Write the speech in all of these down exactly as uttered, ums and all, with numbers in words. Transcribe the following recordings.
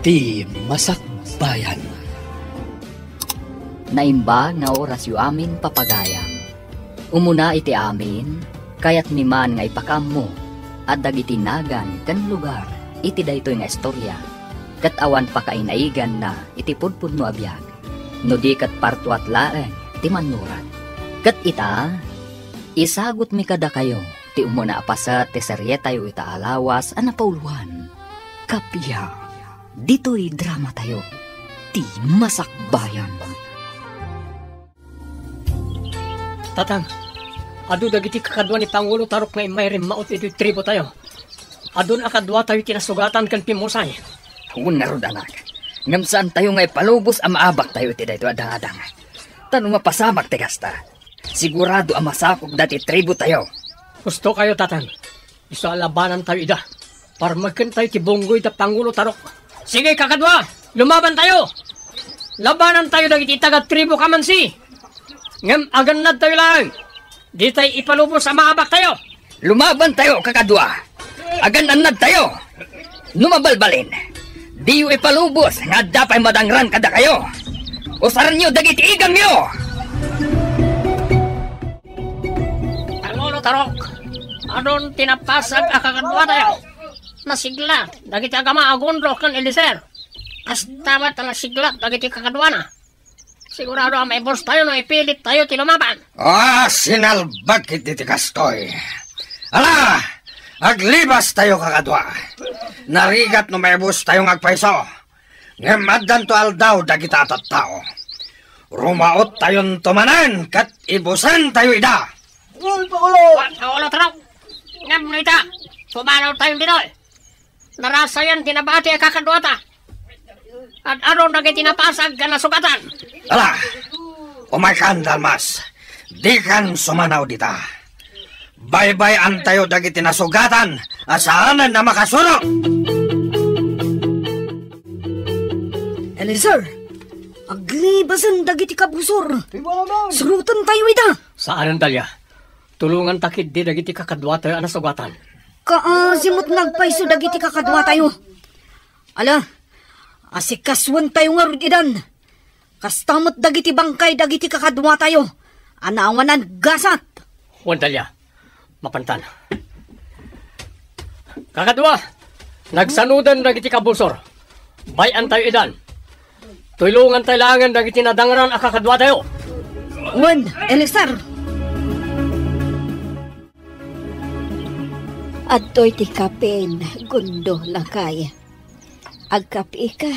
Ti Masakbayan. Naimbag nga orasyo amin, papagayam. Umuna iti amin, kayatmi man nga ipakaammo a dagiti nagan ken lugar iti daytoy nga istorya, ket awan pakainaiganna iti pudpudno a biag, no di ket partuat laeng ti mannurat. Ket ita, isagutmi kadakayo ti umuna a paset ti serietayo ita a lawas a napauloan, Kappia. Ditoy dramatayo, Ti Masakbayan. Tatang, adu dagiti kakadua ni Pangulo Tarok nga immay rimmaot iti tribotayo. Adun a kaduatayo ti nasugatan ken pimmusay. Wen ngarud, anak, ngem saantayo nga ipalubos a maabaktayo iti daytoy a dangadang. Ta no mapasamak ti kasta, sigurado a masakop dati tribotayo. Husto kayo, Tatang. Isu a labanantayo ida. Parmekkentayo ti bunggoy da Pangulo Tarok. Sige, kakadua, lumabantayo! Labanantayo dagiti taga-tribo Kamansi. Ngem agannadtayo laeng. Ditay ipalubos a maabaktayo. Lumabantayo, kakadua. Agan-annadtayo. No mabalbalin, diyo ipalubos nga adda pay madangran kadakayo. Usarenyo dagiti igamyo. Pangulo Tarok, adun ti napasag a kakaduatayo. Nasigla dagiti agama a Gondok ken Eliezer. Kasta met a nasigla dagiti kakaduana. Sigurado a maibustayo no ipilittayo ti lumaban. Ah, sinalbag iti ti kastoy. Ala, aglibastayo, kakadua. Narigat no maibustayo nga agpayso. Ngem addanto aldaw dagita a tattao. Rumaottayonto manen ket ibusentayo ida. Uy, Pangulo! Wa, Pangulo Tarok. Ngem no ita, pumanawtayon ditoy. Narasayan ti nabati a kakaduata. Ad-adun dagiti napasag a nasugatan. Ala, umaykan, Dalmas. Dikan sumanaw dita. Baybay-antayo dagiti nasugatan a saanen a makasurot. Eliezer, aglibasen dagiti kabusor. Surotentayo ida. Saanen, Dalia. Tulonganta ketdi dagiti kakaduatayo a nasugatan. Kaasi met nga agpayso dagiti kakaduatayo. Ala, asikasuentayo ngarud idan. Kasta met dagiti bangkay dagiti kakaduatayo a naawanan gasat. Wen, Dalia, mapantan. Kakadua, nagsanoden dagiti kabusor. Bay-antayo idan. Tulongantayo laengen dagiti nadangran a kakaduatayo. Wen, Eliezer. Adtoy ti kapin, Gundo, lakay. Agkapika,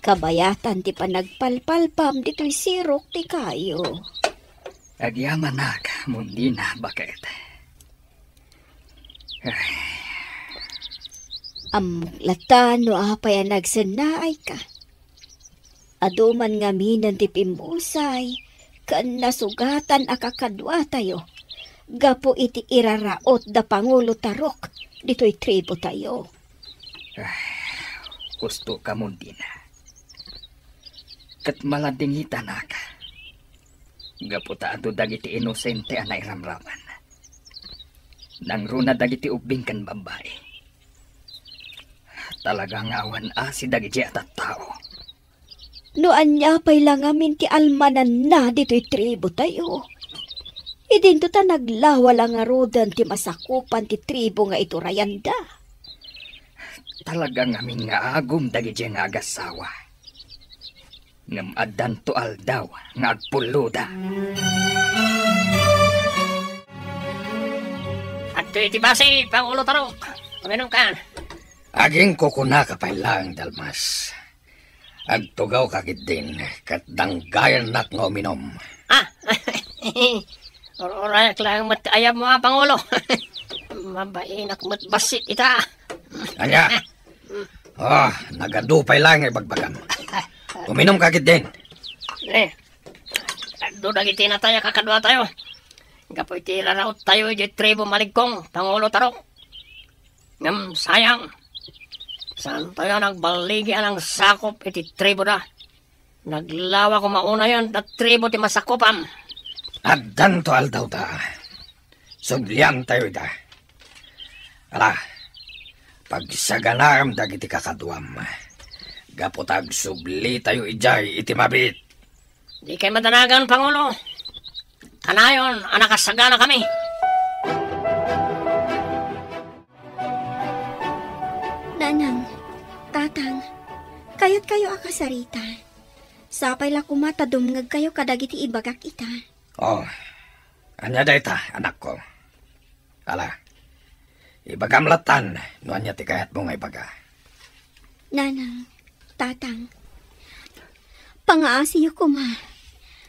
kabayatan ti panagpalpalpam ditoy sirok ti kayo. Agyamanak, Mundina, baket. Ay. Ammok latta no apay a nagsennaayka. Adu man ngaminen ti pimmusay ken nasugatan a kakaduatayo gapu iti iraraot da Pangulo Tarok ditoy tribotayo. Ay, husto ka, Mundina. Ket maladingitanak. Gapu ta adu dagiti inosente a nairamraman. Nangruna dagiti ubbing ken babbai. Talaga nga awan asi dagiti a tattao. No ania pay la ngamin ti almananna ditoy tribotayo, idinto ta naglawa la ngaruden ti masakupan ti tribo nga iturayanda. Talaga ngamin nga agum dagiti nga agassawa. Ngem addanto aldaw nga agpulloda. Adtoy ti basi, Pangulo Tarok. Uminumkan. Agingkukunaka pay laeng, Dalmas. Agtugawka ketdin, ket danggayannak nga uminum. Ah, ur-urayak laeng met ti ayabmo, a, Pangulo. Mabainak met bassit ita. Ania? Oh, nagadu pay laeng nga ibagbagam. Uminumka ketdin. Eh, adu dagiti natay a kakaduatayo. Gapu iti raraottayo idiay tribo Maligkong, Pangulo Tarok. Ngem sayang, saantayo a nagballigi a nangsakop iti triboda. Naglawa koma unayen da tribo ti masakupam. Addanto aldawda. Subliantayo ida. Ala, pagsaganaem dagiti kakaduam. gapu ta agsublitayo idiay iti mabiit. Dikay madanagan, Pangulo. Kanayon a nakasaganakami. Nanang, Tatang, kayatkayo a kasarita. Sapay la koma ta dumngegkayo kadagiti ibagak ita. Oh, ania dayta, anakko? Ala, ibagam lattan no ania ti kayatmo nga ibaga. Nanang, Tatang, pangaasiyo koma,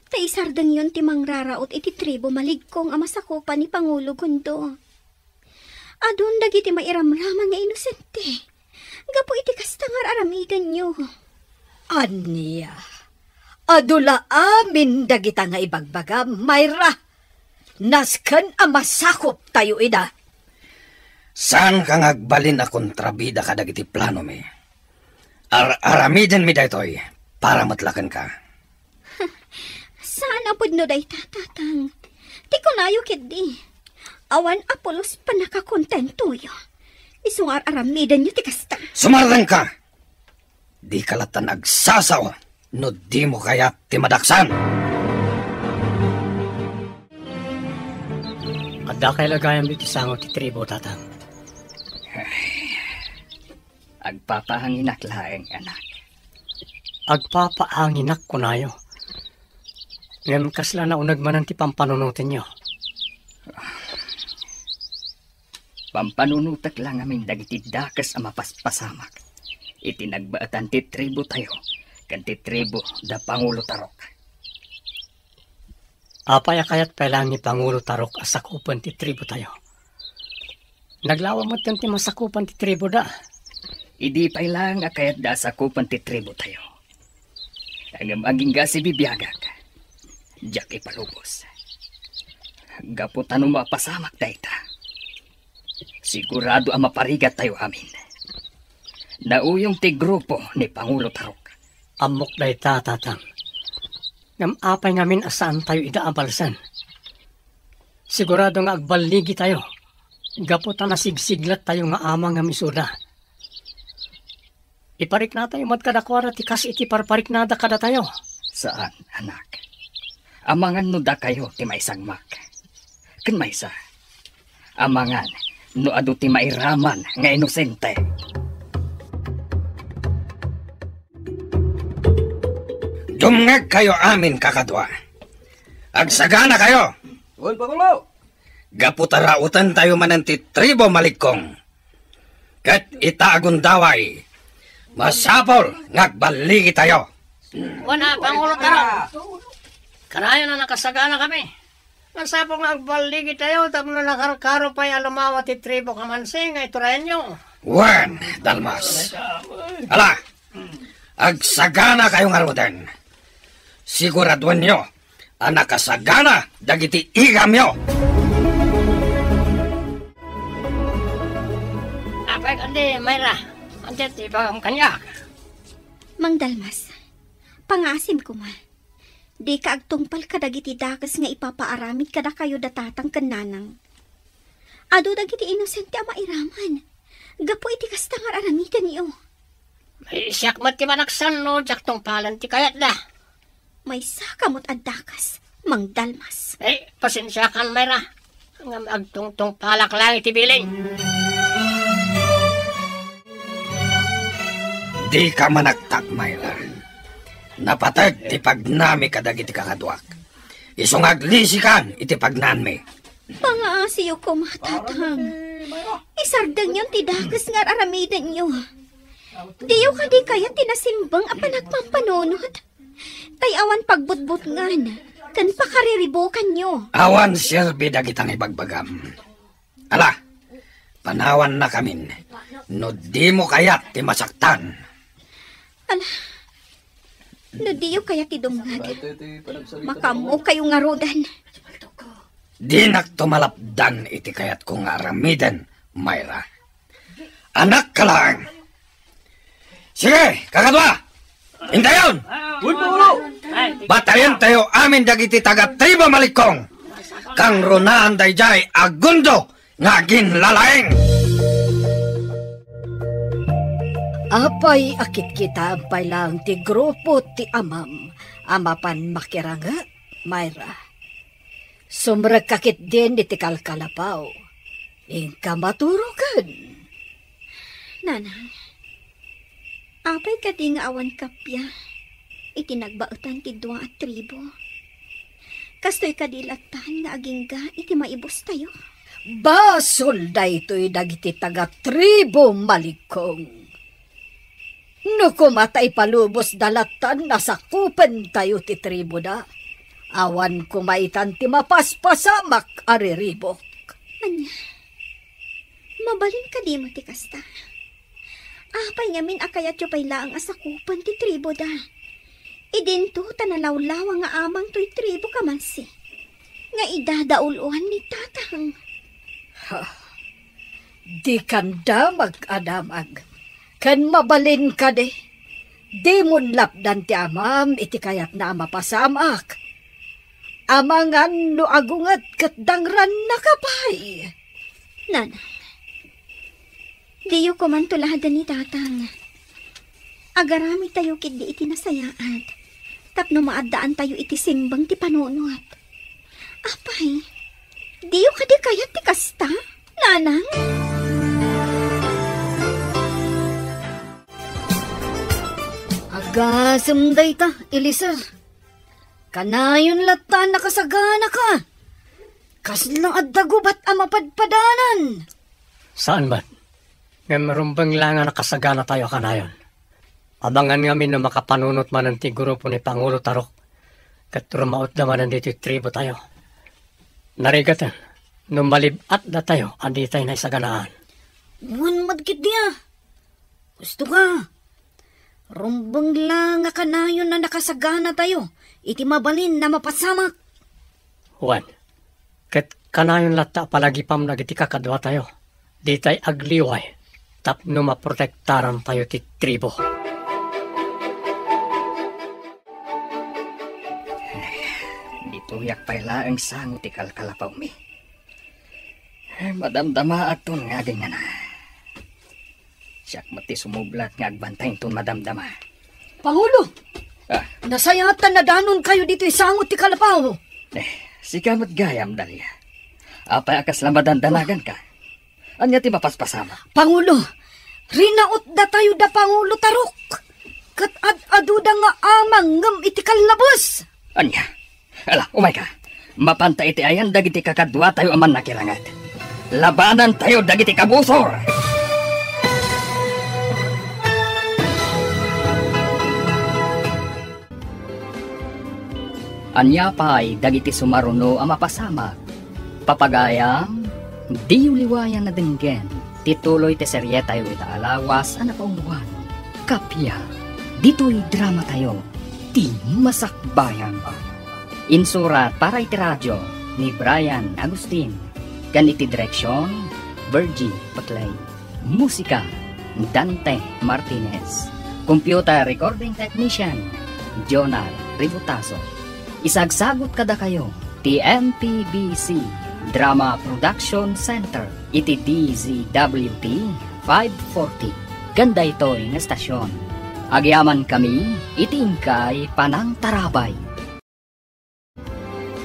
ta isardengyon ti mangraraot iti tribu Maligkong a masakupan ni Pangulo Gundo. Adun dagiti mairamraman nga inosente gapu iti kasta nga ar-aramidenyo. Ania? Adu la amin dagita nga ibagbagam, Myra. Nasken a masakuptayo ida. Saanka nga agbalin a kontrabida kadagiti planomi. Ar-aramidenmi daytoy para met la kenka. Saan a pudno dayta, Tatang. Ti kunayo ketdi, awan a pulos pannakakontentoyo. Isu nga ar-aramidenyo ti kasta. Sumardengka! Dika lattan agsasao no dimo kayat ti madaksan. Addakay la gayam ditoy sango ti tribu, Tatang. Agpapaanginak laeng, anak. Agpapaanginak, kunayo. Ngem kasla nauneg manen ti pampanunotenyo? Pampanunotek la ngamin dagiti dakes a mapaspasamak iti nagbaetan ti tribu tayo ken ti tribu da Pangulo Tarok. Apay a kayat pay laeng ni Pangulo Tarok a sakupen ti tribu tayo? Naglawa metten ti masakupan ti tribu da. Idi pay laeng a kayatda a sakupen ti tribu tayo. Ngem agingga sibibiagak, diak ipalubos. Gapu ta no mapasamak dayta, sigurado a maparigat tayo amin. Nauyong ti grupo ni Pangulo Tarok. Ammok dayta, Tatang. Ngem apay ngamin a saantayo ida a balsen? Sigurado nga agballigi tayo, gapu ta nasigsiglat tayo nga ama ngem isuda. Ipariknatayo met kadakuada ti kas iti parpariknada kadatayo. Saan, anak. Amangan no dakayo ti maisagmak. Ken maysa, amangan no adu ti mairaman nga inosente. Dumngegkayo amin, kakadua. Agsaganakayo. Wen, Pangulo. Gapu ta rautentayo manen ti tribo Maligkong. Ket ita a gundaway, masapul nga agballigitayo. Wen a, Pangulo Tarok. Kanayon a nakasaganakami. Masapul nga agballigitayo tapno nakarkaro pay a lumawa ti tribo Kamansi nga iturayanyo. Wen, Dalmas. Ala, agsaganakayo ngaruden. Siguraduenyo a nakasagana dagiti igamyo. Apay kadi, Myra? Ania ti ibagam kaniak? Mang Dalmas, pangaasim koma. Dika agtungpal kadagiti dakes nga ipapaaramid kadakayo da tatang ken nanang. Adu dagiti inosente a mairaman gapu iti kasta nga ar-aramidenyo. Ay, siak met ti manaksan no diak tungpalen ti kayatda. Maysaka met a dakes, Mang Dalmas. Eh, pasensiakan, Myra. Ngem agtungtungpalak laeng iti bilin. Dika manaktak, Myra. Napateg ti pagnami kadagiti kakaduak. Isu nga aglisikan iti pagnaanmi. Pangaasiyo koma, tatang. Isardengyon ti dakes nga ar-aramidenyo. Diyo kadi kayat ti nasimbeng a panagpampanunot? Tay awan pagbutbutngan ken pakariribukanyo. Awan serbi dagita nga ibagbagam. Ala, panawannakamin no dimo kayat ti masaktan. Ala, no diyo kayat ti dumngeg, makaammokayo ngaruden. Dinakto malapdan iti kayatko nga aramiden, Myra. Anakka laeng. Sige, kakadua! Intayon! Wen, Pangulo! Batayentayo amin dagiti taga-tribu Maligkong. Kangrunaan daydiay a gundo nga aginlalaing. Apay a kitkitaem pay laeng ti grupo ti amam a mapan makiranget, Myra? Sumrekka ketdin iti kalkalapaw. Inka maturoken. Nanang, apay kadi nga awan kappia iti nagbaetan ti dua a tribu? Kastoy kadi lattan nga agingga iti maibustayo? Basol daytoy dagiti taga-tribu Malikong. No koma ta ipalubosda lattan a sakupentayo ti tribuda, awan koma itan ti mapaspasamak a riribuk. Ania? Mabalin kadi met ti kasta? Apay ngamin a kayatyo pay laeng a sakupen ti tribuda? Idinto ta nalawlawa nga amang toy tribu Kamansi nga idadauluan ni Tatang. Ha, dikan damag a damag. Ken mabalin kadi, dimon lapdan ti amam iti kayatna a mapasamak. Amangan no agunget ket dangrannaka pay. Nanang, diyo koman tuladen ni Tatang. Agaramidtayo ketdi iti nasayaat tapno maaddaantayo iti simbang ti panunot. Apay, diyo kadi kayat ti kasta, Nanang? Agasem dayta, Eliezer. Kanayon latta a nakasaganaka. Kasla adda gubat a mapadpadanan. Saan met? Ngem rumbeng la nga nakasaganatayo a kanayon. Amangan ngamin no makapanunot manen ti grupo ni Pangulo Tarok ket rumautda manen ditoy tribu tayo. Narigaten no malib-atdatayo a ditay naisaganaan. Wen met ketdi a. Gusto ka? Rumbeng la nga kanayon a nakasaganatayo iti mabalin a mapasamak. Wen, ket kanayon latta a palagipam dagiti kakaduatayo, ditay agliway tapno maprotektarantayo ti tribu. Ditoyak pay laeng sango ti kalkalapawmi. Madamdamaakton nga agingngana. Siak met ti sumublat nga agbantay inton madamdama. Pangulo! Ah. Nasayaat a nadanonkayo ditoy sango ti kalapaw. Eh, sika met gayam, Dalia. Apay a kasla madandanaganka? Ania ti mapaspasamak? Pangulo, rinautdatayo da Pangulo Tarok. Ket ad-aduda nga amang ngem iti kallabes. Ania? Ala, umayka. Mapanta iti ayan dagiti kakaduatayo a mannakiranget. Labanantayo dagiti kabusor! Ania pay dagiti sumaruno a mapasamak? Papagayam, diyo liwayan a denggen ti tuloy ti serietayo ita a lawas a napauloan. Kappia, ditoy dramatayo, ti Masakbayan. Insurat para iti radio ni Brian Agustin, ken iti direksion, Virgie Paclay. Musika, Dante Martinez. Computer recording technician, Jonah Ributaso. Isagsagut kadakayo ti M P B C Drama Production Center iti D Z W T five forty ken daytoy nga estasion. Agyamankami iti inkay panangtarabay.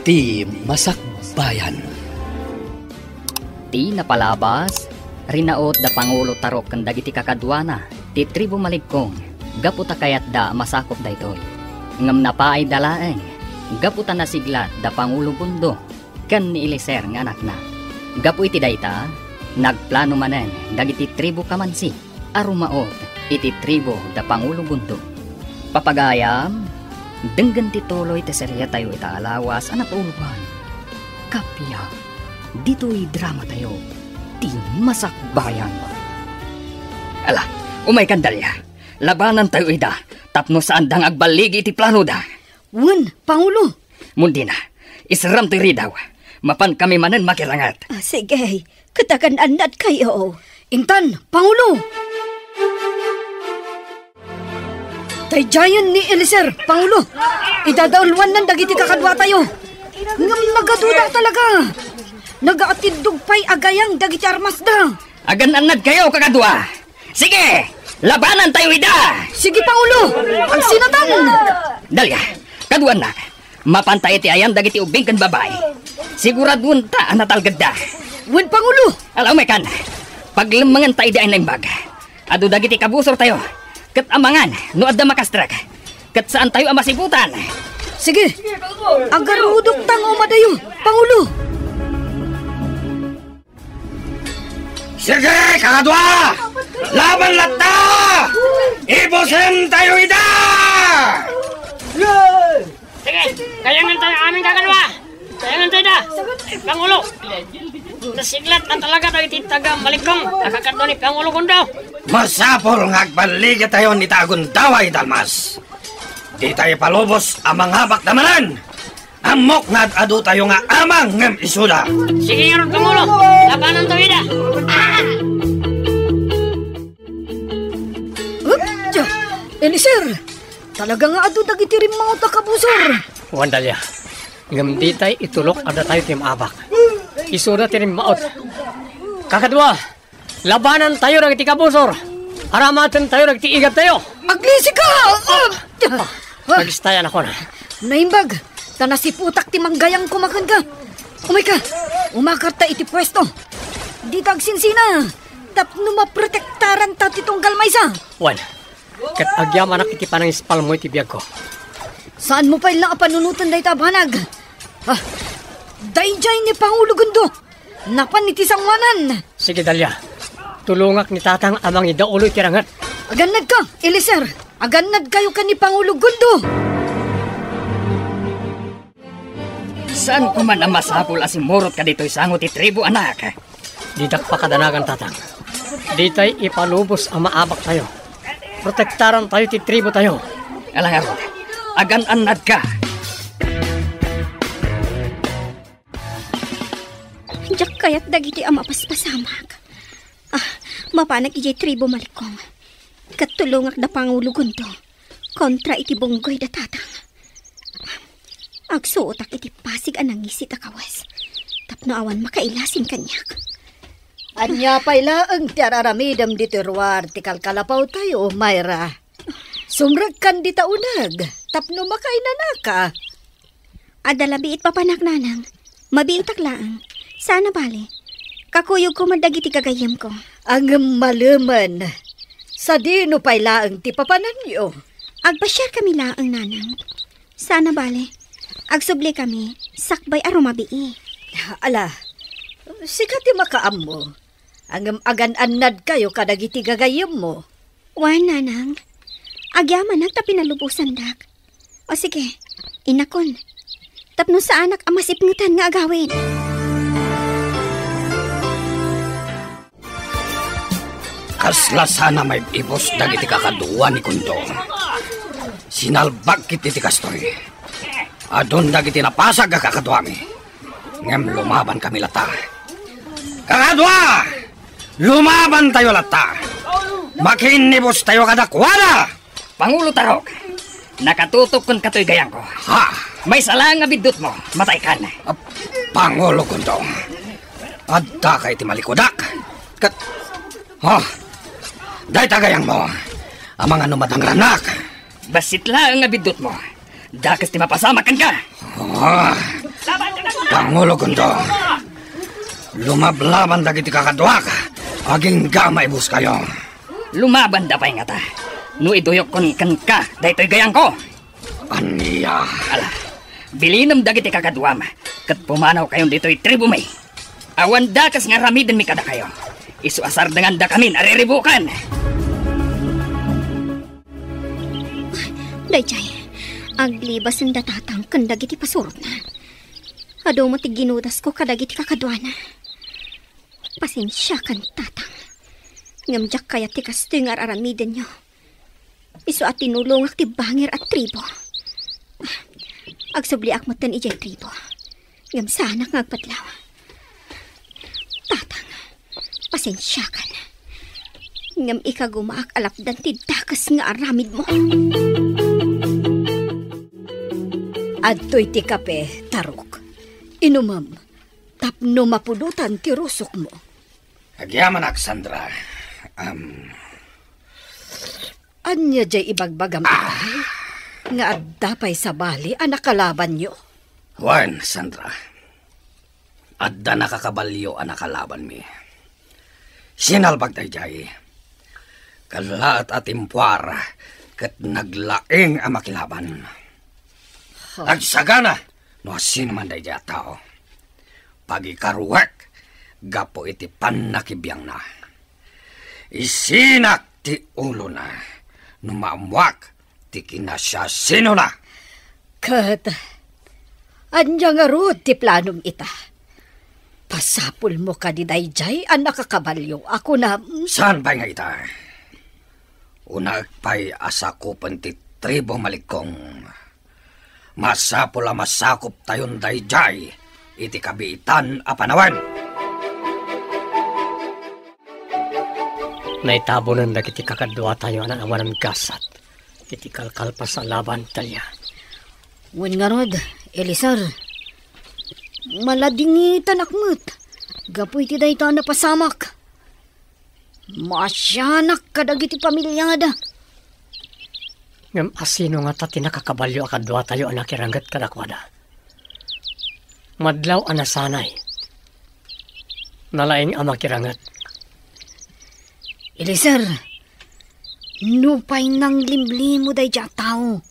Ti Masakbayan. Ti napalabas, rinaut da Pangulo Tarok ken dagiti kakaduana ti tribu Maligkong gapu ta kayatda a masakup daytoy. Ngem napaayda laeng gapu ta nasiglat da Pangulo Bundo ken ni Eliezer nga anakna. Gapu iti dayta, nagplano manen dagiti tribu Kamansi a rumaut iti tribu da Pangulo Bundo. Papagayam, denggen ti tuloy ti serietayo ita a lawas a napauloan. Kappia, ditoy dramatayo, ti Masakbayan. Ala, umaykan, Dalia. Labanantayo ida tapno saanda nga agballigi iti planoda. Wen, Pangulo. Mundina, isram ti ridaw. Mapankami manen makiranget. Ah, sige, ket agan-annadkayo. Intan, Pangulo! Daydiayen ni Eliezer, Pangulo. Idadauluannan dagiti kakaduatayo. Ngem nagaduda talaga. Nagaatiddog pay a gayang dagiti armasda. Agan-annadkayo, kakadua. Sige! Labanantayo ida! Sige, Pangulo! Agsinatan! Dalia, kaduanna, mapanta iti ayan dagiti ubbing ken babai. Siguraduenta a natalgedda. Wen, Pangulo! Ala, umaykan. Paglemmengenta idi ay naimbag. Adu dagiti kabusortayo, ket amangan no adda makastrek, ket saantayo a masiputan. Sige, agarudokta nga umadayo, Pangulo. Sige, kakadua! Laban latta! Ibusentayo ida! Sige, gayangantayo amin, kakadua. Gayangantayo da, Pangulo. Nasiglat a talaga dagiti taga-Malikkong a kakadua ni Pangulo Gundo. Masapul nga agballigitayon ita a gundaway, Dalmas. Dita ipalubos a mangabakda manen. Ammok nga ad-adutayo nga amang ngem isuda. Sige ngarud, Pangulo. Labanantayo ida. Upja! Eliezer! Talaga nga adu dagiti rimmaut a kabusor. Wen, Dalia. Ngem ditay itulok a datayo ti maabak. Isuda ti rimmaut. Kakadua, labanantayo dagiti kabusor. Aramatentayo dagiti igabtayo. Aglisika! Ah! Agistayannakon. Naimbag, ta nasiputak ti manggayang kumakenka. Umayka, umakarta iti puesto. Dita agsinsina, tapno maprotektaranta ti tunggal maysa. Wen, ket agyamanak iti panangispalmo iti biagko. Saanmo pay la a panunoten dayta a banag. Ah, daydiay ni Pangulo Gundo. Napan iti sangoanan. Sige, Dalia. Tulongak ni Tatang a mangidaulo iti ranget. Agannadka, Eliezer. Agannadkayo ken ni Pangulo Gundo. Saan ko man a masapul a simmurotka ditoy sango ti tribu, anak. Didak pakadanagan, Tatang. Ditay ipalubos a maabaktayo. Protektarantayo ti tributayo. Ala ngarud, agan-annadka. Diak kayat dagiti a mapaspasamak. Ah, mapanak idiay tribu Malikkong. Ket tulongak da Pangulo Gundo kontra iti bunggoy da Tatang. Agsuotak iti pasig a nangisit a kawes tapno awan makailasin kaniak. Ania pay laeng ti ar-aramidem ditoy ruar ti kalkalapawtayo, Myra? Sumrekkan dita uneg tapno makainanaka. Adda la biit papanak, nanang. Mabiitak laeng. Saan a bale. Kakuyogko met dagiti gagayyemko. Ngem malemen. Sadino pay laeng ti papananyo? Agpasiarkami laeng, nanang. Saan a bale. Agsublikami, sakbay a rumabii. Ala, sika ti makaammo. Ngem agan-annadkayo kadagiti gagayyemmo. Wen, nanang. Agyamanak ta pinalubosandak. O sige, inakon. Tapno saanak a masipngetan nga agawid. Kasla saan a maib-ibus dagiti kakadua ni Gundo. Sinalbag ketdi ti kastoy. Adun dagiti napasag a kakaduami. Ngem lumabankami latta. Kakadua! Lumabantayo latta! Makiinnibustayo kadakuada! Pangulo Tarok, nakatutok kenka toy gayangko. Ha? Maysa laeng a biddutmo, mataykan. Ah, Pangulo Gundo, addaka iti malikudak. Ket, ha? Dayta gayangmo, amangan no madangrannak. Bassit laeng a biddutmo. Dakes ti mapasamak kenka. Ah, Pangulo Gundo, lumablaban dagiti kakaduak, agingga maibuskayo. Lumabanda pay ngata, no iduyokkon kenka daytoy gayangko. Ania? Ala, bilinem dagiti kakaduam, ket pumanawkayon ditoy tribumi. Awan dakes nga aramidenmi kadakayo. Isu a sardengandakamin a riribukan. Daydiay, aglibasen da Tatang ken dagiti pasurotna. Adu met ti ginudasko kadagiti kakaduana. Pasensiakan, Tatang. Ngem diak kayat ti kastoy nga ar-aramidenyo. Isu a tinulongak ti bangir a tribo. Agsubliak metten idiay tribo. Ngem saanak nga agpatlaw. Tatang, pasensiakan. Ngem ikagumaak a lapdan ti dakes nga aramidmo. Adtoy ti kape, Tarok. Inumem, tapno mapudotan ti rusokmo. Agyamanak, Sandra. Am, Ania diay ibagbagam itay? Nga adda pay sabali a nakalabanyo? Wen, Sandra. Adda nakakabalio a nakalabanmi. Sinalbag daydiay. Kallaat a timpuar ket naglaing a makilaban. Ha? Agsagana no asino man daydiay a tao. Pagikaruek gapu iti pannakibiangna. Isinak ti ulona no maammuak ti kinasiasinona. Ket ania ngarud ti planom ita? Pasapulmo kadi daydiay a nakakabalio a kunam? Saan pay nga ita? Unaek pay a sakupen ti tribu Maligkong. Masapul a masakuptayon daydiay iti kabiitan a panawen. Naitabonen dagiti kakaduatayo a naawanan gasat iti kalkalpas a laban, Talia. Wen ngarud, Eliezer, maladingitanak met gapu iti dayta a napasamak. Maasianak kadagiti pamiliada. Ngem asino ngata ti nakakabalio a kaduatayo a nakiranget kadakuada? Madlaw a nasanay. Nalaing a makiranget. Eliezer, nupay nanglimlimo daydiay a tao,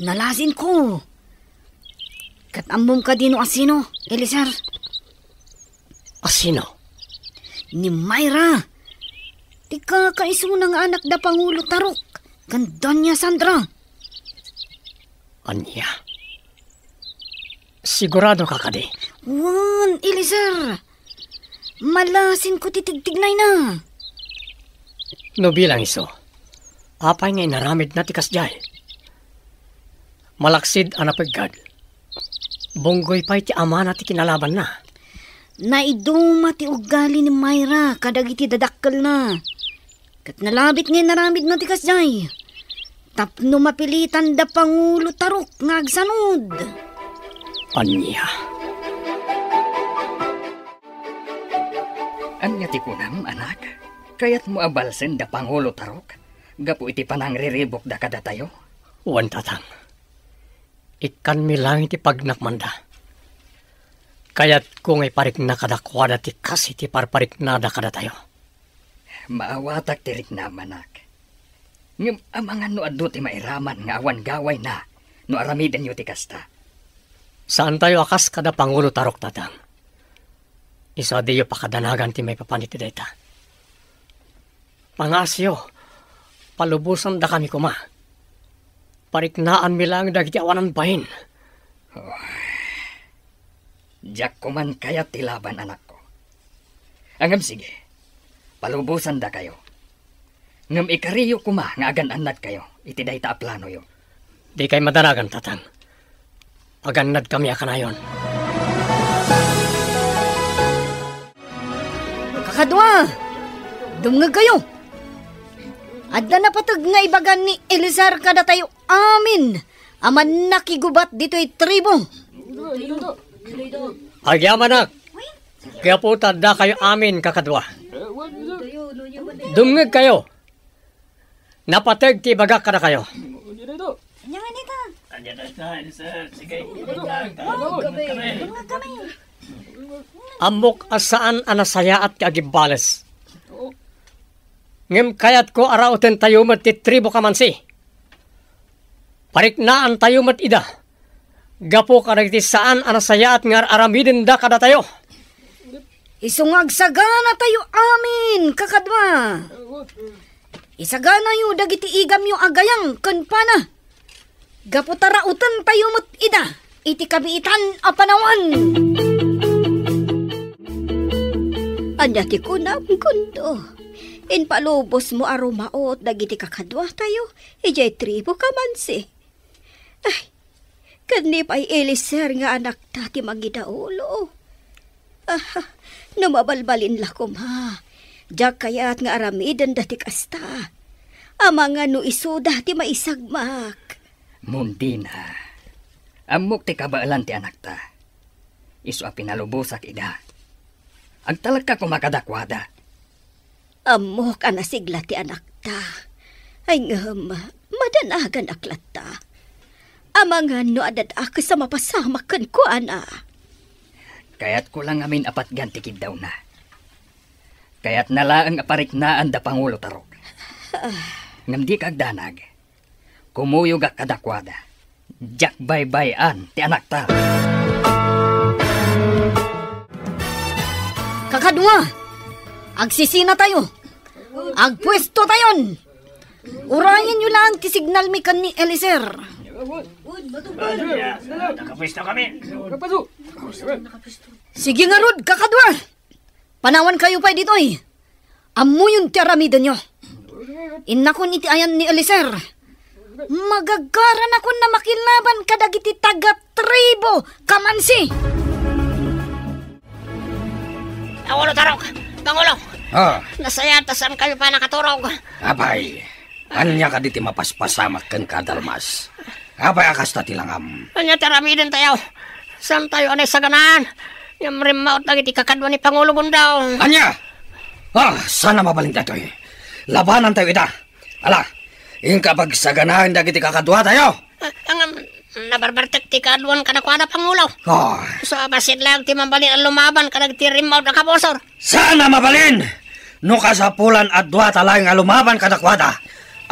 nalasinko. Ket ammom kadi no asino, Eliezer? Asino? Ni Myra. Ti kakaisuna nga anak da Pangulo Tarok ken Doña Sandra. Ania? Sigurado ka kadi? Wen, Eliezer. Malasinko ti tigtignayna. No bilang isu, apay nga inaramidna ti kasdiay? Malaksid a napeggad, bunggoy pay ti amana ti kinalabanna. Naiduma ti ugali ni Myra kadagiti dadakkelna. Ket nalabit nga inaramidna ti kasdiay tapno mapilitan da Pangulo Tarok nga agsanud. Ania? Ania ti kunam, anak? Kayatmo a balsen da Pangulo Tarok gapu iti panangriribukda kadatayo? Wen, tatang. Ikkanmi laeng ti pagnakmanda. Kayatko nga iparikna kadakuada ti kas iti parpariknada kadatayo. Maawatak ti riknam, anak. Ngem amangan no adu ti mairaman nga awan gawayna no aramidenyo ti kasta. Saantayo a kas kada Pangulo Tarok, tatang. Isu a diyo pakadanagan ti maipapan iti dayta. Pangaasiyo, palubosandakami koma. Pariknaanmi laeng dagiti awanan bain. Oh. Diak koman kayat ti laban, anakko. Ngem sige, palubosandakayo. Ngem ikariyo koma nga agan-annadkayo iti dayta a planoyo. Dikay madanagan, tatang. Agannadkami a kanayon. Kakadua, dumngegkayo. Adda napateg nga ibaga ni Eliezer kadatayo amin a mannakigubat ditoy tribu. Agyamanak, gapu ta addakayo amin kakadua. Dumngegkayo. Napateg ti ibagak kadakayo. Ania nga nita? Ammok a saan a nasayaat ti agibbales. Ngem kayatko a rautentayo met ti tribu Kamansi. Pariknaantayo met ida gapu kadagiti saan a nasayaat nga ar-aramidenda kadatayo. Isu nga agsaganatayo amin, kakadua. Isaganayo dagiti igamyo a gayam ken pana. Gapu ta rautentayo met ida iti kabiitan a panawen. Ania ti kunam, Kundo? Impalubosmo a rumaut dagiti kakaduatayo idiay tribu Kamansi. Ay, ken ni pay Eliezer nga anakta ti mangidaulo. Ah, no mabalbalin la koma, diak kayat nga aramidenda ti kasta. Amangan no isuda ti maisagmak. Mundina, ammok ti kabaelan ti anakta. Isu a pinalubosak ida. Agtalekka koma kadakuada. Ammok a nasigla ti anakta. Ay ngem, madanaganak latta. Amangan no adda dakes a mapasamak kenkuana. Kayatko la ngamin a patgan ti kiddawna. Kayatna laeng a pariknaan da Pangulo Tarok. Ah. Ngem dika agdanag. Kumuyogak kadakuada. Diak baybay-an ti anakta. Kakadua, agsisinatayo. Agpuestotayon. Urayenyo laeng ti signalmi ken ni Eliezer. Nakapuesto kami. Sige ngarud, kakadua. Panawankayo pay ditoy. Ammoyon ti aramidenyo. Innakon iti ayan ni Eliezer. Magagaranakon a makilaban kadagiti taga-tribo Kamansi. Pangulo Tarok! Pangulo! Ah. Nasayaat ta saankayo pay nakaturog. Apay, ania kadi ti mapaspasamak kenka, Dalmas? Apay a kasta ti langam? Ania ti aramidentayo? Saantayo a naisaganaan? Ngem rimmaut dagiti kakadua ni Pangulo Gondo. Ania? Ah, saan a mabalin daytoy. Labanantayo ida. Ala, inka pagsaganaen dagiti kakaduatayo. Ah, ngem, nabarbartek ti kaaduan kadakuada, Pangulo. Ah. So, bassit laeng ti mabalin a lumaban kadagiti rimmaut a kabusor. Saan a mabalin? No kasapulan a duata laeng a lumaban kadakuada,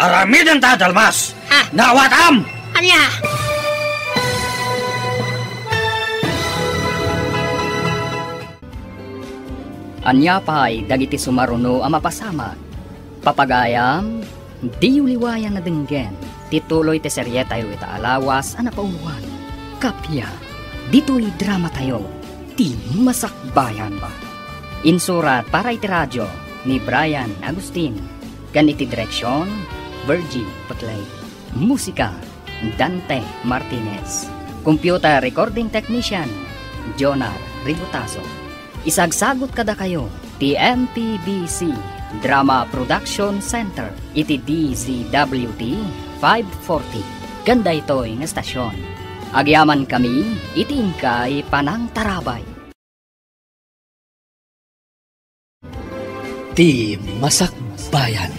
aramidenta, Dalmas. Ah. Naawatam! Ania? Ania pay dagiti sumaruno a mapasamak? Papagayam, diyo liwayan a denggen ti tuloy ti serietayo ita a lawas a napauloan. Kappia, ditoy dramatayo, ti Masakbayan. Insurat para iti radio ni Brian Agustin, ken iti direksion, Virgie Paclay. Musika, Dante Martinez. Computer recording technician, Jonar Ributaso. Isagsagut kadakayo ti M P B C Drama Production Center iti D Z W T five forty ken daytoy nga estasion. Agyamankami iti inkay panangtarabay. Ti Masakbayan.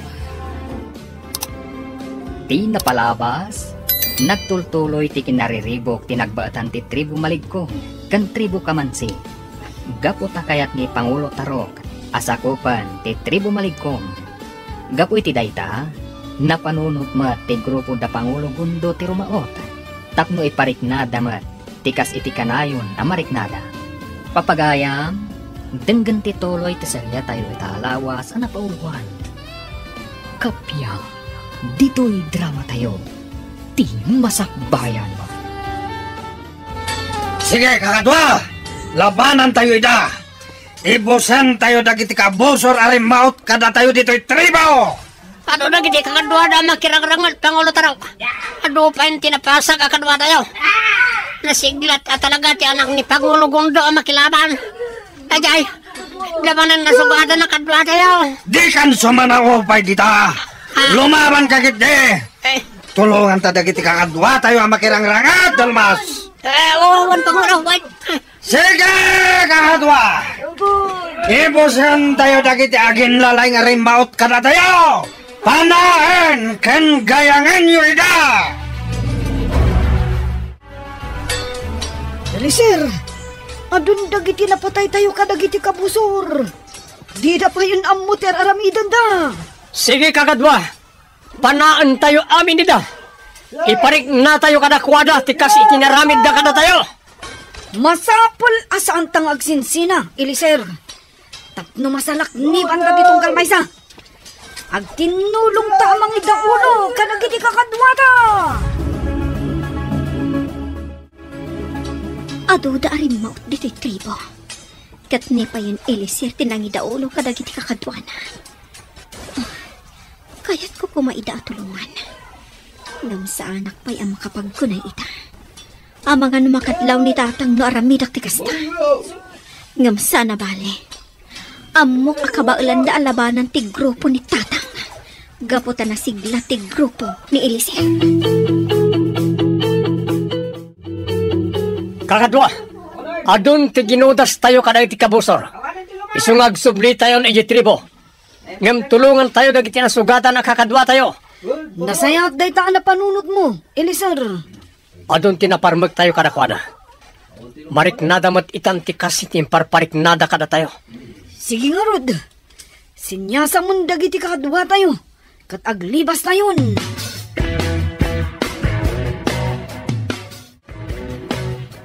Ti napalabas, nagtultuloy ti kinariribuk ti nagbaetan ti tribu Maligkong ken tribu Kamansi. Gapu ta kayat ni Pangulo Tarok a sakupen ti tribu Maligkong. Gapu iti dayta, napanunot met ti grupo da Pangulo Gondo ti rumaot tapno ipariknada met ti kas iti kanayon a mariknada. Papagayam, denggen ti tuloy ti seriatayo ita a lawas a napauloan. Kappia, ditoy dramatayo, ti Masakbayan. Sige, kakadua! Labanantayo ida! Ibusentayo dagiti kabusor a rimmaut kadatayo ditoy tribo! Adu dagiti kakaduada a makirangranget, Pangulo Tarok. Adu pay ti napasak a kaduatayo. Nasiglat a talaga ti anak ni Pangulo Gondo a makilaban. Ajay, labanan na sugatan a kaduatayo. Dikan sumanao pay dita. Ah. Lumaban ka ketdi. Eh. Tulonganta dagiti kakaduatayo a makirangranget, Dalmas. Eh, oo, wan, Pangulo, wan. Sige, kakadua! Ibusentayo dagiti aginlalay nga rimmaut kadatayo! Panaen ken gayangenyo ida! Dali, sir! Adun dagiti napataytayo kadagiti kabusor! Dida payen ammo ti ar-aramidenda! Sige, kakadua! Panaentayo amin ida. Ipariknatayo kadakuada ti kas iti naramidda kadatayo. Masapul a saanta nga agsinsina, Eliezer. Tapno masalaknibanta ti tunggal maysa. Agtinnulongta a mangidaulo kadagiti kakaduada. Aduda a rimmaut ditoy tribo. Ket ni payen Eliezer ti nangidaulo kadagiti kakaduana. Ah, kayatko koma ida a tulongan. Ngem saanak pay a makapagkunay ita. Amangan no makadlaw ni tatang no aramidak ti kasta. Ngem saan a bale. Ammok a kabaelanda a labanan ti grupo ni tatang. Gapu ta nasigla ti grupo ni Eliezer. Kakadua, adun ti ginudastayo kadagiti kabusor. Isu nga agsublitayon iti tribo. Ngem tulongantayo dagiti nasugatan a kakaduatayo. Nasayaat dayta a napanunotmo, Eliezer. Adun ti naparmektayo kadakuada. Mariknada met itan ti kas iti imparpariknada kadatayo. Sige ngarud, siniasamon dagiti kakaduatayo, ket aglibastayon.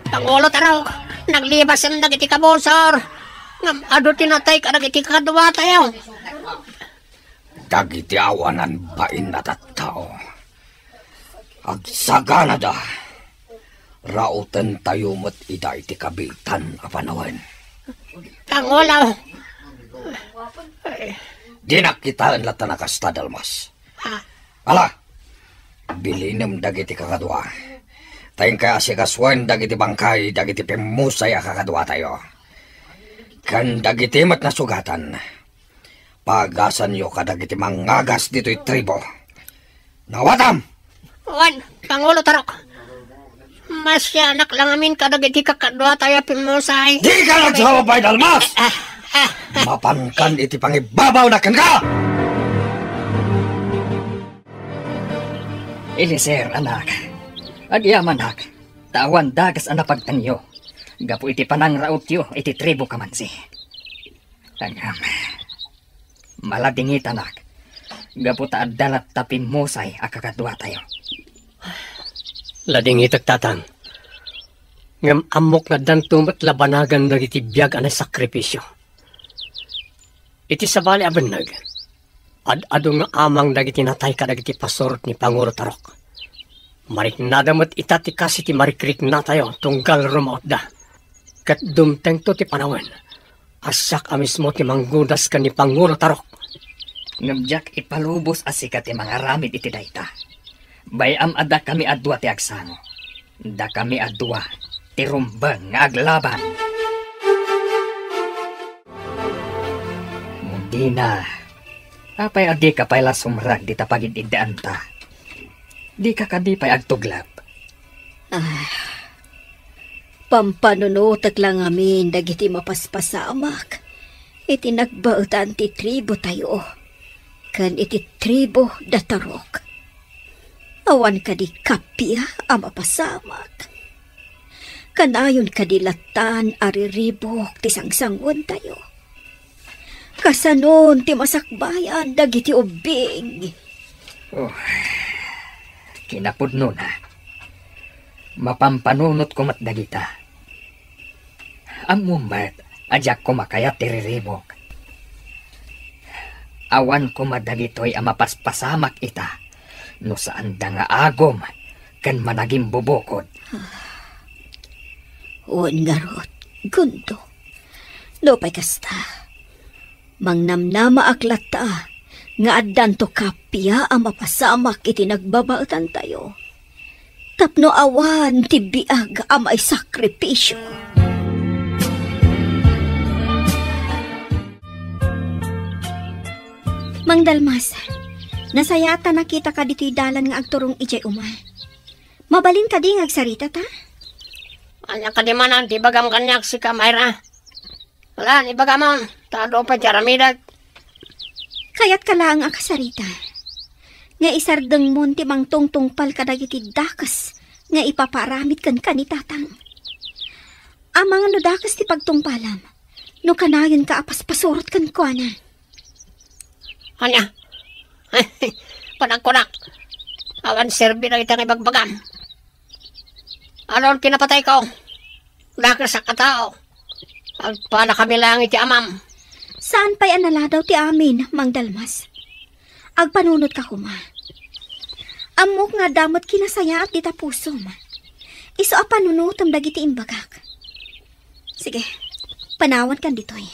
Pangulo Tarok, naglibasen dagiti kabusor. Ngem adu ti natay kadagiti kakaduatayo. Dagiti awanan bain a tattao. Agsaganada, rautentayo met ida iti kabiitan a panawen. Pangulo. Dinak kitaen latta a kasta, Dalmas. Ah. Ala, bilinem dagiti kakadua. Ta inkay asigasuen dagiti bangkay dagiti pimmusay a kakaduatayo. Ken dagiti met nasugatan, pagasanyo kadagiti mangagas ditoy tribo. Nawatam! Wen, Pangulo Tarok. Masianak la ngamin kadagiti kakaduatayo a pimmusay. Dika nagsawabay, Dalmas! Ah, ah, ah. Mapankan iti pangibabawna kenka! Eliezer, anak, agyamanak, ta awan dakes a napagtanyo gapu iti panangrautyo iti tribo kamansi. Ngem, maladingitanak, gapu ta adda latta pimmusay a kakaduatayo. Ladingitek, tatang. Ngem ammok nga addanto met la banagan dagiti biag a naisakripisio. Iti sabali a benneg, ad-adu nga amang dagiti natay kadagiti pasurot ni Pangulo Tarok. Mariknada met ita ti kas iti marikriknatayo tunggal rumautda. Ket dumtengto ti panawen a siak a mismo ti manggudas ken ni Pangulo Tarok. Ngem diak ipalubos a sika ti mangaramid iti dayta. Bay-am a dakami a dua ti agsango. Dakami a dua ti rumbeng nga aglaban. Dina, apay a dika pay la sumrek dita pagid-iddaanta? Dika kadi pay agtuglep? Ah, pampanunotek la ngamin dagiti mapaspasamak iti nagbaetan ti tribotayo ken iti tribo da Tarok. Awan kadi kappia a mapasamak? Kanayon kadi lattan a riribuk ti sangsanguentayo? Kasanon ti masakbayan dagiti ubbing? Oh, kinapudnona, mapampanunotka met dagita. Ammom met a diak koma kayat ti riribuk. Awan koma dagitoy a mapaspasamak ita no saanda nga agum ken managimbubukod. Wen ngarud, Gundo, nupay kasta, mangnamnamaak latta nga addanto kappia a mapasamak iti nagbabaetantayo, tapno awan ti biag a maisakripisio. Mang Dalmas, nasayaat ta nakitaka ditoy dalan nga agturong idiay uma. Mabalin kadi nga agsaritata? Ania kadi manen ti ibagam kaniak, sika, Myra? Ala, ibagamon, ta adu pay ti aramidek. Kayatka laeng a kasarita nga isardengmon ti mangtungtungpal kadagiti dakes nga ipapaaramid kenka ni Tatang. Amangan no dakes ti pagtungpalam, no kanayonka a paspasurot kenkuana. Ania? Panagkunak, awan serbi dagiti nga ibagbagam. Anon ti napatayko? Dakes a katao. Agpalakami laeng iti amam. Saan pay a naladaw ti amin, Mang Dalmas. Agpanunotka koma. Ammok nga adda met kinasayaat dita pusom. Isu a panunotem dagiti imbagak. Sige, panawankan ditoy.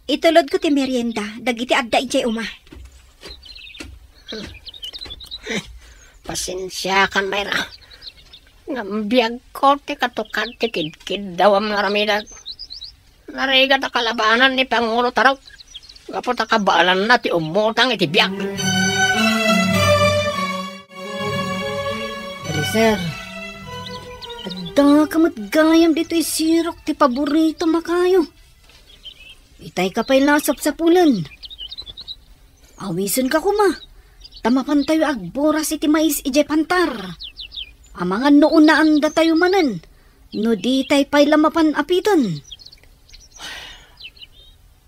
Itulodko ti merienda dagiti adda idiay uma. Pasensiakan, Myra. Ngem biagko ti katukad ti kidkiddawam nga aramidek. Narigat a kalabanan ni Pangulo Tarok gapu ta kabaelanna ti ummutang iti biag. Eliezer, addaka met gayam ditoy sirok ti paboritom a kayo. Itayka pay la a sapsapulen. Awisenka koma. ta mapantayo agburas iti mais idiay pantar. Amangan no unaandatayo manen, no ditay pay la mapan apiten.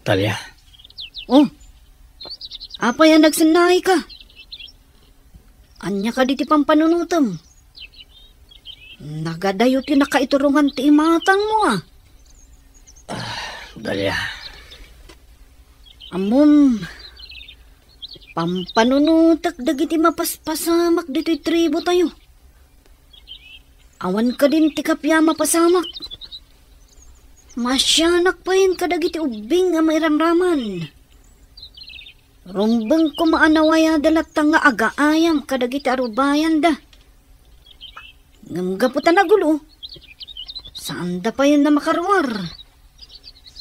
Dalia. Oh, apay a nagsennaayka? Ania kadi ti pampanunotem? Nagadayo ti nakaiturongan ti imatangmo, a. Ah, Dalia. Ammom, pampanunotek dagiti mapaspasamak ditoy tribu tayo. Awan kadin ti kappia mapasamak. Masianak payen kadagiti ubbing a mairamraman. Rumbeng koma a nawayada latta nga agaayam kadagiti arubayanda. Ngem gapu ta nagulo, saanda payen a makaruar.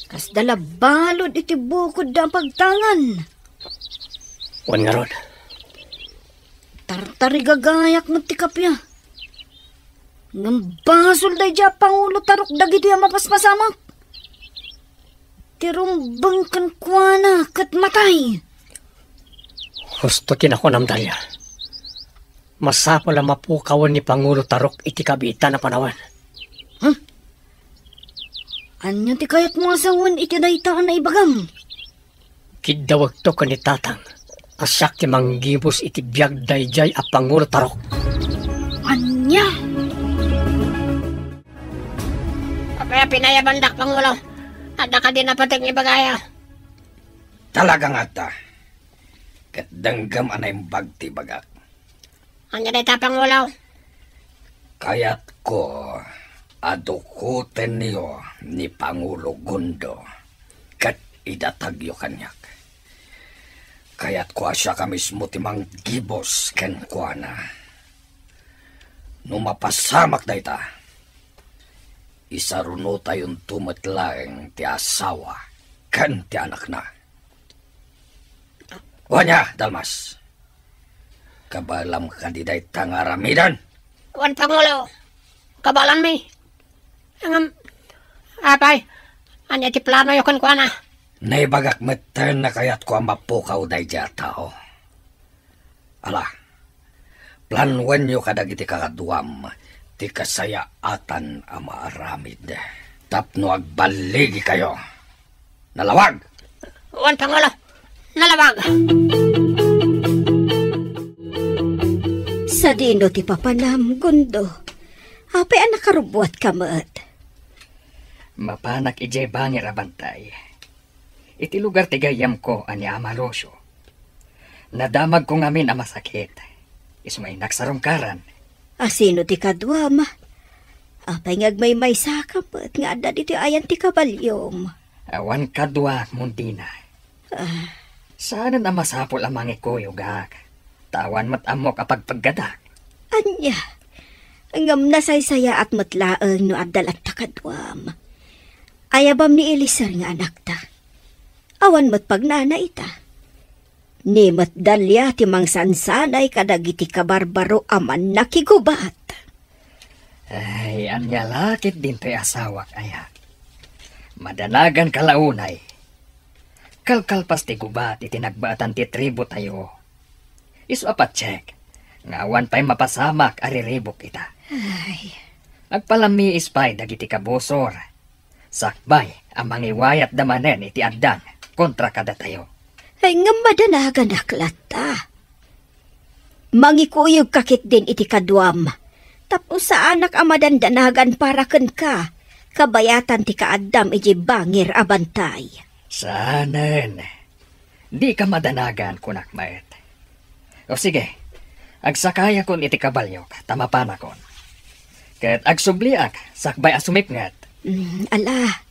Kasda la balud iti bukodda a pagtangan. Wen ngarud, tartarigagayak met ti kappia. Ngem basol daydiay a pangulo tarok dagitoy a mapaspasamak. Ti rumbeng kenkuana ket matay. Husto ti nakunam, Dalia. Masapul a mapukawen ni Pangulo Tarok iti kabiitan a panawen. Huh? Ania ti kayatmo a sawen iti dayta a naibagam? Kiddawekto ken ni Tatang a siak ti manggibus iti biag daydiay a Pangulo Tarok. Ania? Apay a pinayabandak, Pangulo? Adda kadi napateg nga ibagayo? Talaga nga adda. Ket denggem a naimbag ti ibagak. Ania dayta, Pangulo? Kayatko a dukotenyo ni Pangulo Gundo ket idatagyo kaniak. Kayatko a siak a mismo ti manggibus kenkuana. No mapasamak dayta, isarunotayonto met laeng ti asawa ken ti anakna. Wen aya, Dalmas? Kabaelam kadi dayta nga aramiden? Wen, Pangulo, kabaelanmi. Ngem, apay, ania ti planoyo kenkuana? Naibagak metten a kayatko a mapukaw daydiay a tao. Ala, planuenyo kadagiti kakaduam ti kasayaatan a maaramid tapno agballigikayo. Nalawag! Wen, Pangulo, nalawag! Sadino ti papanam, Gundo? Apay a nakarubbuatka met? Mapanak idiay bangir a bantay. Iti lugar ti gayyemko a ni Ama Lucio. Nadamagko ngamin a masakit. Isu nga innak sarungkaran. Asino ti kaduam? Apay nga agmaymaysaka met nga adda ditoy ayan ti kabaliom? Awan kadua, Mundina. Ah. Saanen a masapul a mangikuyogak, ta awan met ammok a pagpeggadak. Ania? Ngem nasaysayaat met laeng no adda latta kaduam. Ayabam ni Eliezer nga anakta. Awan met pagnana ita. Ni met Dalia ti mangsansanay kadagiti kabarbaro a mannakigubat. Ay, ania la ket dintoy asawak aya? Madanagan ka la unay. Kalkalpas ti gubat iti nagbaetan ti tribu tayo. Isu a patiek nga awan pay mapasamak a riribuk ita. Ay. Agpalamiis pay dagiti kabusor. Sakbay a mangiwayatda manen iti addang kontra kadatayo. Ay, ngem madanaganak latta. Mangikuyogka ketdin iti kaduam, tapno saanak a madandanagan para kenka, kabayatan ti kaaddam idiay bangir a bantay. Saanen. Dika madanagan, kunak met. O sige, agsakayakon iti kabalyok, ta mapanakon. Ket agsubliak, sakbay a sumipnget. Mm, ala,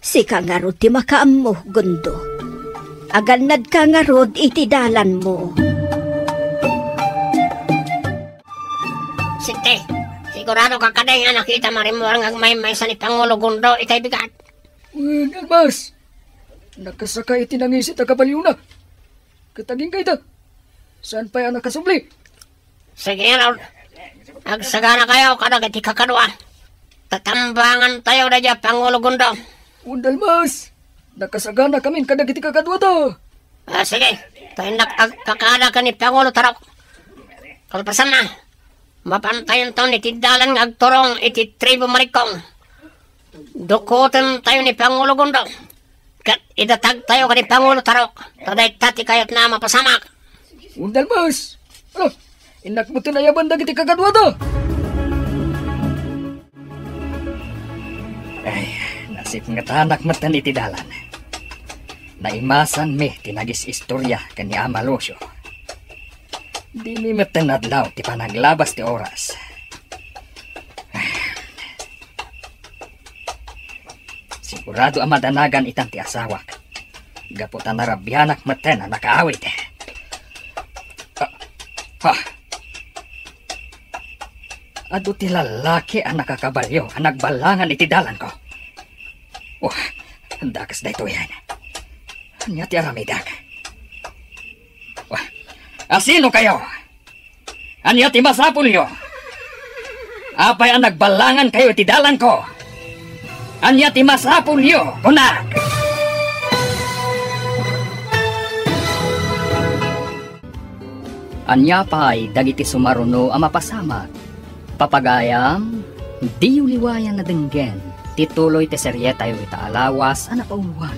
sika ngarud ti makaammo, Gundo. Agannadka ngarud iti dalanmo. Sinte, sigurado ka kadi nga nakita marimmuar nga agmaymaysa ni Pangulo Gundo itay bigat? Wen, Almas, nakasaka iti nangisit a kabalyona. Ket agingga ida. Saan pay a nakasubli? Sige, Harold. Agsaganakayo kadagiti kakadua. Tatambangantayo daydiay a Pangulo Gundo. Wen, Dalmas, nakasaganakamin kadagiti kakaduada. Ah, sige, ta innak agkakada ken ni Pangulo Tarok. Kalpasanna, mapantayonton iti dalan nga agturong iti tribu Maligkong. Dukotentayo ni Pangulo Gondo, ket idatagtayo ken ni Pangulo Tarok, ta dayta ti kayatna a mapasamak. Undalbos! Alo, innak met ti nayaban dagiti kakaduada. Ay, nasipngetanak metten iti dalan. Naimasanmi ti nagis-istoria ken ni Ama Lucio. Dimi metten adlaw ti panaglabas ti oras. Sigurado a madanagan itan ti asawak. Gapu ta narabianak metten a nakaawid. Ah, ah. Adu ti lallaki a nakakabalio a nagballangan iti dalanko. Oh, dakes daytoyen. Ania ti aramidek? Wah, asino kayo? Ania ti masapulyo? Apay a nagballangan kayo iti dalanko? Ania ti masapulyo, kunak? Ania pay dagiti sumaruno a mapasamak? Papagayam, diyo liwayan a denggen ti tuloy ti serietayo ita a lawas a napauluan.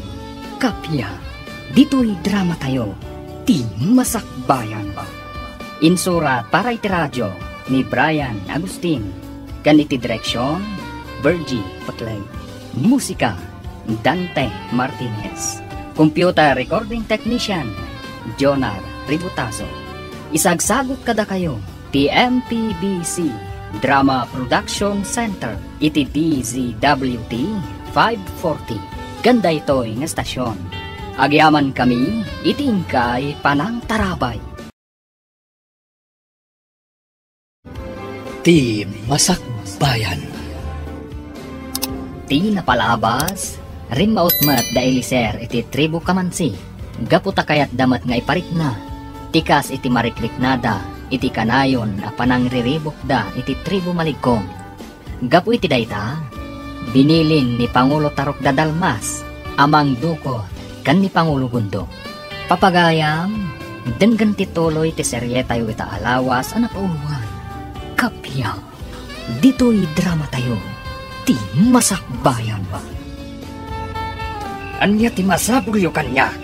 Kappia, ditoy dramatayo, ti Masakbayan. Insurat para iti radio ni Brian Agustin, ken iti direksion, Virgie Putleg. Musika, Dante Martinez. Computer recording technician, Jonar Ributazo. Isagsagut kadakayo ti M P B C Drama Production Center iti D Z W T five forty. Ken daytoy nga estasion, agyamankami iti inkay panangtarabay. Ti Masakbayan. Ti napalabas, rimmaut met da Eliser iti tribu Kamansi, gapu ta kayatda met nga iparikna ti kas iti marikriknada iti kanayon a panangriribukda iti tribu Maligkong. Gapu iti dayta, binilin ni Pangulo Tarok da Dalmas a mangdukot ken ni Pangulo Gundo. Papagayam, denggen ti tuloy ti serietayo ita a lawas a napauluan. Kappia, ditoy dramatayo, ti Masakbayan. Ania ti masapulyo kaniak?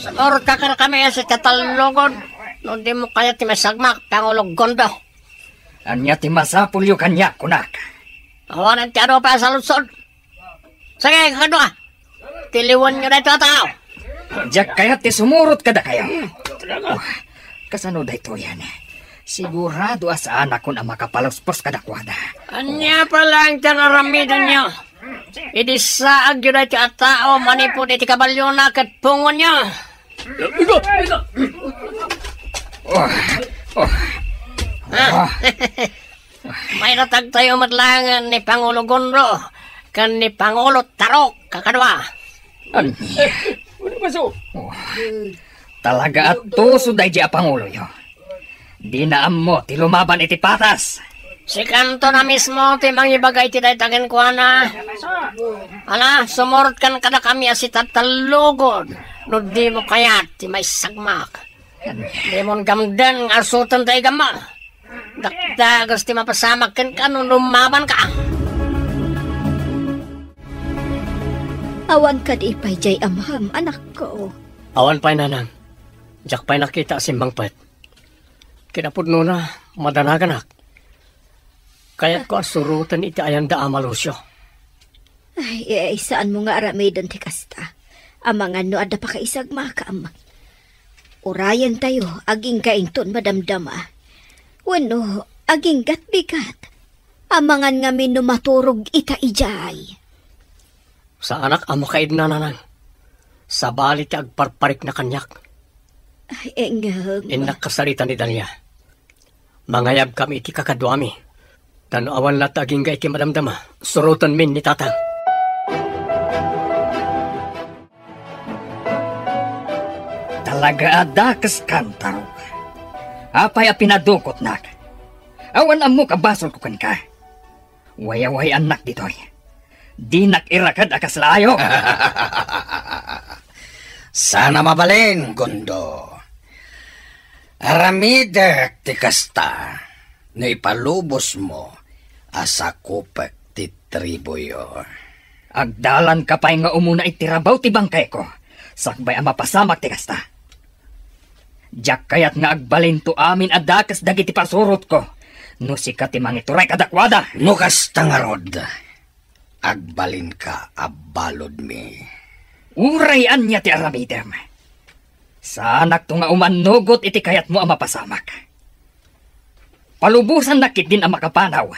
Sumurot ka kadakami a sitata a lugod, no dimo kayat ti maisagmak, Pangulo Gondo. Ania ti masapulyo kaniak, kunak? Awanen ti adu pay a saludsod. Sige, kakadua. Tiliwenyo daytoy a tao. Diak kayat ti sumurot kadakayo. Kasano daytoyen? Sigurado a saanakon a makapaluspos kadakuada. Ania pay laeng ti ar-aramidenyo? Idi saagyo daytoy a tao manipud iti kabaliona ket pungonyo. Ika! Ika! Oh, oh. Ah. Oh. Mairatagtayo met laeng ni Pangulo Gunro ken ni Pangulo Tarok, kakadua. Ania? Eh, ano ba so? Oh. Talaga a tusod daydi a panguloyo. Dina ammo ti lumaban iti patas. Sikanto na mismo ti mangibaga iti dayta kenkuana. Ala, sumurot kan kadakami a sitata a lugod no dimo kayat ti maisagmak. Dimon gamden nga asoten ta igamma. Dakdages ti mapasamak kenka no lumabanka. Awan kadi pay diay amam, anakko? Awan pay, nanang. Diak pay nakita a simmangpet. Kinapudnona, madanaganak. Kayatko a suroten iti ayanda, Ama Lucio. Ay, eh, saanmo nga aramiden ti kasta. Amangan no adda pakaisagmakam. Urayentayo, agingga inton madamdama. Wenno, agingga't bigat. Amangan ngamin no maturog ita idiay. Saanak a makaidna, nanang. Sabali ti agparparikna kaniak. Ay, eh, ngem. Innak kasarita ni Dalia. Mangayabkami iti kakaduami. Ta no awan latta agingga iti madamdama, surotenmin ni Tatang. Talaga a dakeskan, Tarok. Apay a pinadukotnak? Awan ammok a basolko kenka. Wayaway-annak ditoy. Dinak iraked a kasla ayo. Saan a mabalin, Gundo. Aramidek ti kasta no ipalubosmo a sakupek ti tribuyo. Agdalanka pay nga umuna iti rabaw ti bangkayko, sakbay a mapasamak ti kasta. Diak kayat nga agbalinto amin a dakes dagiti pasurotko no sika ti mangituray kadakuada. No kasta ngarud, agbalinka a baludmi. Uray ania ti aramidem, saanakto nga umannugot iti kayatmo a mapasamak. Palubosannak ketdin a makapanaw,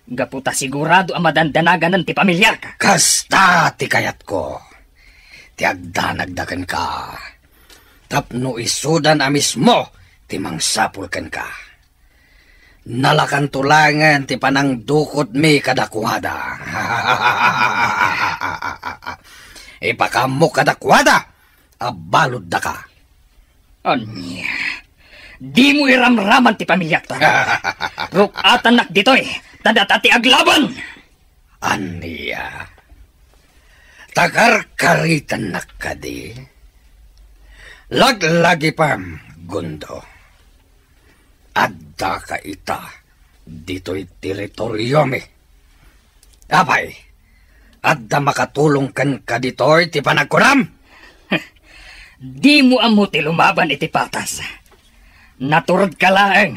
gapu ta sigurado a madandanaganan ti pamiliak. Kasta ti kayatko, ti agdanagda kenka, tapno isudan a mismo ti mangsapul kenka. Nalakanto laengen ti panangdukotmi kadakuada. Ipakaammo kadakuada a baluddaka. Ania? Dimo iramraman ti pamiliakta. Ruk-atannak ditoy, ta data ti aglaban. Ania? Ta karkaritennak kadi? Laglagipem, Gundo. Addaka ita ditoy teritoriomi. Apay, adda makatulong kenka ditoy ti panagkunam? Dimo ammo ti lumaban iti patas. Naturedka laeng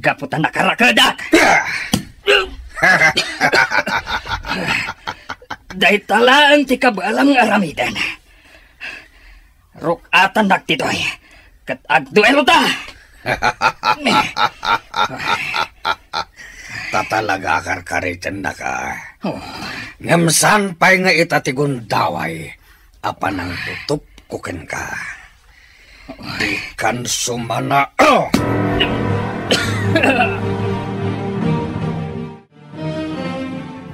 gapu ta nakarakedak. Dayta laeng ti kabaelam nga aramiden. Ruk-atannak ditoy, ket agduelota. Ta talaga a karkaritennaka. Oh. Ngem saan pay nga ita ti gundaway a panangtutupko kenka. Dikan sumana.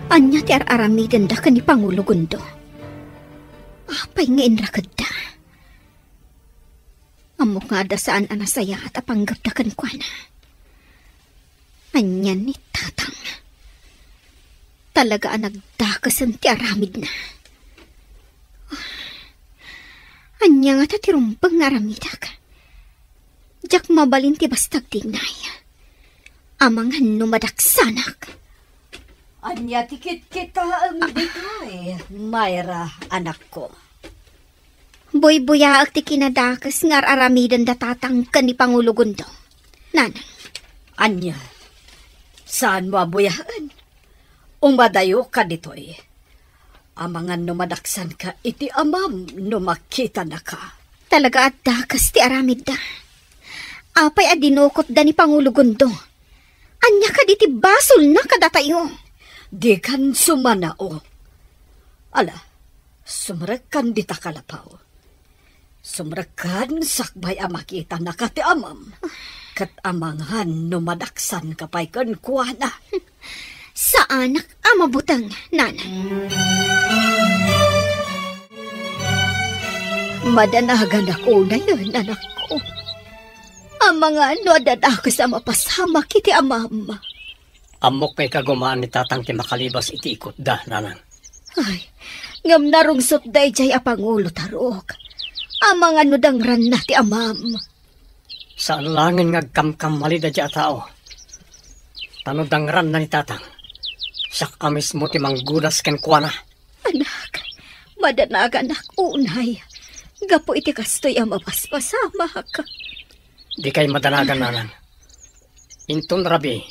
Ania ti ar-aramidenda ken ni Pangulo Gundo? Apay nga inrakedda? Ammok nga adda saan a nasayaat a panggepda kenkuana. Ania ni Tatang? Talaga a nagdakesen ti aramidna. Ania ngata ti rumbeng nga aramidak? Diak mabalin ti basta agtignay. Amangan no madaksanak. Ania ti kitkitaem ditoy, Myra, anakko? Buybuyaek ti kinadakes nga ar-aramiden da Tatang ken ni Pangulo Gundo. Nanang. Ania? Saanmo a buyaen? Umadayoka ditoy. Amangan no madaksanka iti amam no makitanaka. Talaga a dakes ti aramidda. Apay a dinukotda ni Pangulo Gundo? Ania kadi ti basolna kadatayo? Dikan sumana, o. Ala, sumrekkan dita kalapaw. Sumrekkan sakbay a makitanaka ti amam, ket amangan no madaksanka pay kenkuana. Saanak a mabuteng, Nanang. Madanaganak unayen, anakko. Amangan no adda dakes a mapasamak iti amam. Ammok nga ikagumaan ni Tatang ti makalibas iti ikutda, Nanang. Ay, ngem narungsot daydiay a pangulo, Tarok. Amangan no dangranna ti amam. Saan laengen nga agkamkamali daydiay a tao. Ta no dangranna ni Tatang, siak a mismo ti manggudas kenkuana. Anak, madanaganak unay, gapu iti kastoy a mapaspasamak. Dikay madanagan, Nanang. Inton rabii,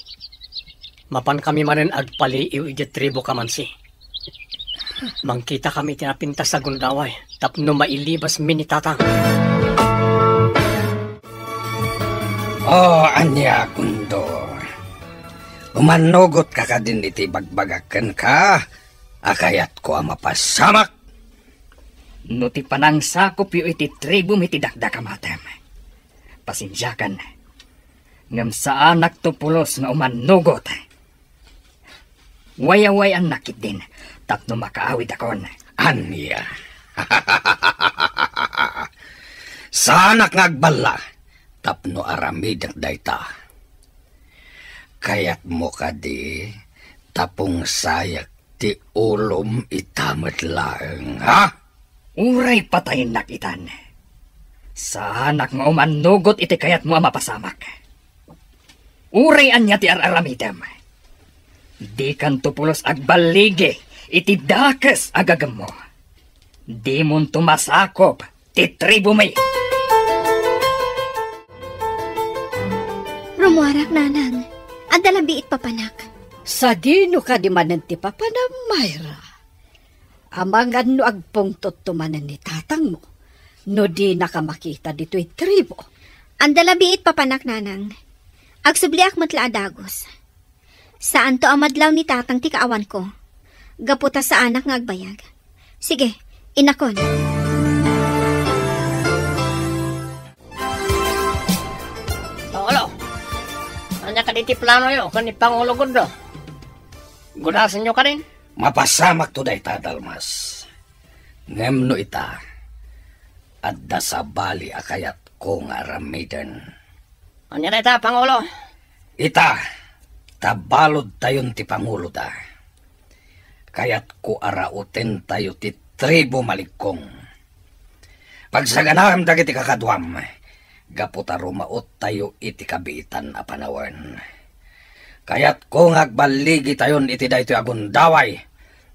mapankami manen agpaliiw idiay tribu Kamansi. Mangkitakami iti napintas a gundaway tapno mailibasmi ni Tatang. O, ania, Gundo? Umannugotka kadin iti ibagbagak kenka a kayatko a mapasamak? No ti panangsakopyo iti tribumi ti dakdakamatem, pasensiakan, ngem saanakto pulos nga umannugot. Wayawayannak ketdin tapno makaawidakon. Ania? Saanak nga agballa tapno aramidek dayta. Kayatmo kadi ta pungsayak ti ulom ita met laeng, ha? Uray patayennak itan, saanak nga umannugot iti kayatmo a mapasamak. Uray ania ti ar-aramidem, dikanto pulos agballigi iti dakes a gagemmo. Dimonto masakop ti tribumo. Rumuarak, nanang. Adda la biit papanak. Sadino kadi manen ti papanam, Myra? Amangan no agpungtotto manen ni tatangmo no dinaka makita ditoy tribu. Adda la biit papanak, nanang. Agsubliak met la a dagus. Saanto a madlaw ni tatang ti kaawanko, gapu ta saanak nga agbayag. Sige, innakon. Pangulo, ania kadi ti planoyo ken ni Pangulo Gondo? Gudasenyo kadin? Mapasamakto dayta, Dalmas. Ngem no ita, adda sabali a kayatko nga aramiden. Ania dayta, Pangulo? Ita, ta baludtayon ti panguloda. Kayatko a rautentayo ti tribu Malikkong. Pagsaganaem dagiti kakaduam, gapu ta rumaottayo iti kabiitan a panawen. Kayatko nga agballigitayon iti daytoy a gundaway.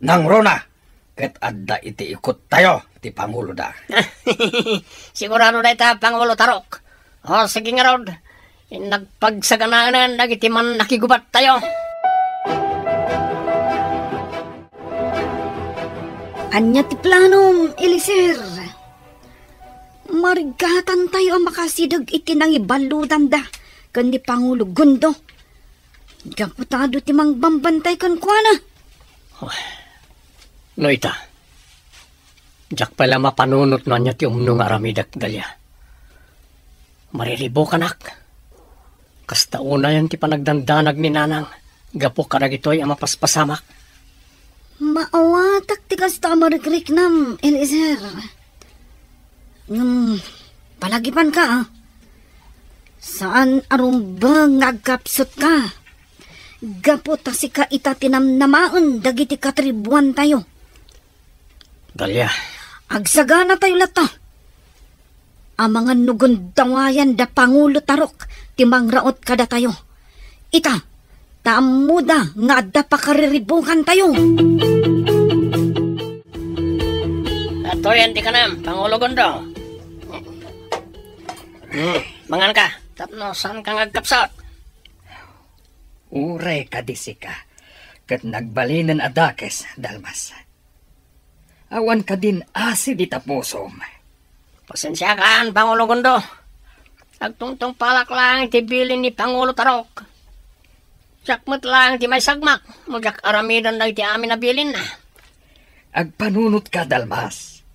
Nangruna, ket adda iti ikuttayo ti panguloda. Sigurado dayta, Pangulo Tarok. O, sige ngarud, innak pagsaganaen dagiti mannakigubattayo. Ania ti planom, Eliezer? Marigatantayo a makasideg iti nangibaludanda ken ni Pangulo Gondo. Gapu ta adu ti mangbambantay kenkuana. Ay, no ita, diak pay la mapanunot no ania ti umno nga aramidek, Dalia. Mariribukanak. Kasta unayen ti panagdandanag ni Nanang gapu kadagitoy a mapaspasamak. Maawatak ti kasta a marikriknam, Eliezer. Ngem, palagipanka, a. Saan a rumbeng nga agkapsutka. Gapu ta sika ita ti namnamaen dagiti katribuantayo. Dalia. Agsaganatayo latta. Amangan no gundawayan da Pangulo Tarok ti mangraot kadatayo. Ita, ta ammoda nga adda pakariribukantayo. Atoyen ti kanam, Pangulo Gondo. Hmm, manganka, tapno saanka nga agkapsut. Uray kadi sika, ket nagbalinen a dakes, Dalmas. Awan kadin asi dita pusom. Pasensiakan, Pangulo Gondo. Agtungtungpalak laeng iti bilin ni Pangulo Tarok. Siak met laeng ti maisagmak no diak aramiden dagiti amin a bilinna. Agpanunotka, Dalmas.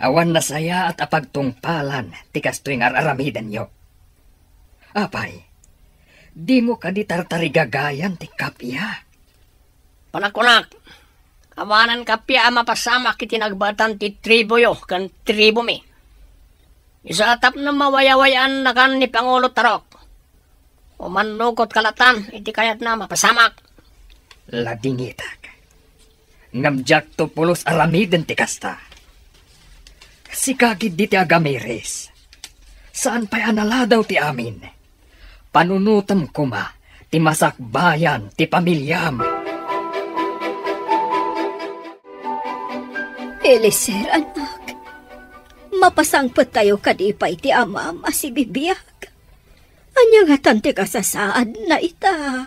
Awan nasayaat a pagtungpalan ti kastoy nga ar-aramidenyo. Apay, dimo kadi tartarigagayan ti kappia? Panagkunak, awanen kappia a mapasamak iti nagbaetan ti tribuyo ken tribumi. Isu a tapno mawayawayaan nakan ni Pangulo Tarok. Umannugotka latta iti kayatna a mapasamak. Ladingitak. Ngem diakto pulos aramiden ti kasta. Sika ketdi ti agamiris. Saan pay a naladaw ti amin. Panunotem koma ti masakbayan ti pamiliam. Eliezer, anak, mapasangpettayo kadi pay ti amam a sibibiag. Ania ngatan ti kasasaadna ita?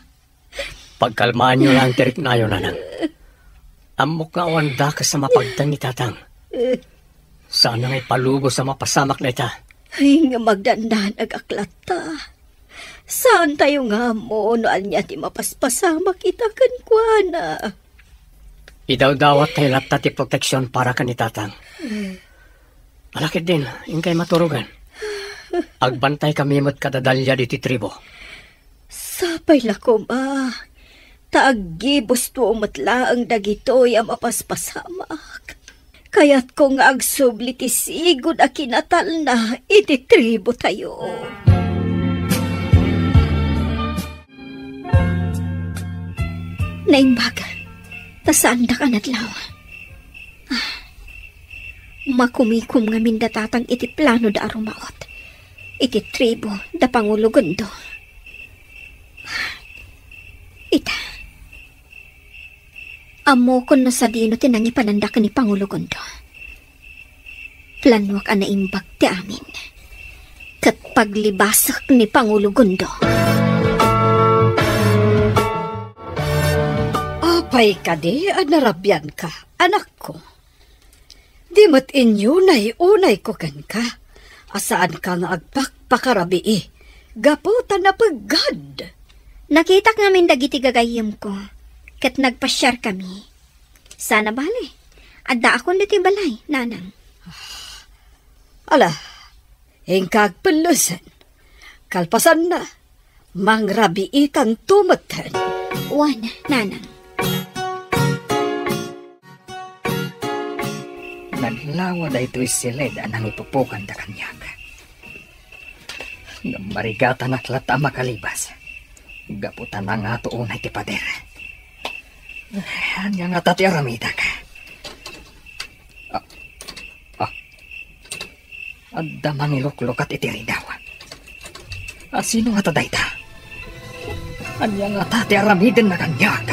Pagkalmaanyo laeng ti riknayo, Nanang. Ammok nga awan dakes a mapagtan ni Tatang. Saan nga ipalubos a mapasamak dayta. Ay, nga magdandanag ak latta. Saantayo nga ammo no ania ti mapaspasamak ita kenkuana. Idawdawattayo latta ti proteksion para ken ni Tatang. Ala ketdin, inkay maturogan. Agbantaykami met kada Dalia ditoy tribo. Sapay la koma, ta aggibusto met laeng dagitoy a mapaspasamak. Kayatko nga agsubli ti sigud a kinatalna iti tribotayo. Naimbag, ta saandak a nadlaw. Ah, Makumikom ngamin da tatang iti plano da a rumaot iti tribu da Pangulo Gundo. Ita, ammokon no sadino ti nangipananda ken ni Pangulo Gundo. Planuak a naimbag ti amin, ket paglibasek ni Pangulo Gundo. Apay kadi a narabianka, anakko? Di met inyunay-unayko kenka a saanka nga agpakpakarabii gapu ta napeggad. Nakitak ngamin dagiti gagayyemko, ket nagpasiarkami. Saan a bale, addaakon ditoy balay, nanang. Ala, inka agpellesen. Kalpasanna, mangrabiitanto metten. Wen, nanang. Naglawa daytoy siled a nangipupokanda kaniak. Ngem marigatanak latta a makalibas, gapu ta nangato unay ti pader. Ania ngata ti aramidek? Ah, ah. Adda mangiluklukat iti ridaw. A, sino ngata dayta? Ania ngata ti aramidenna kaniak?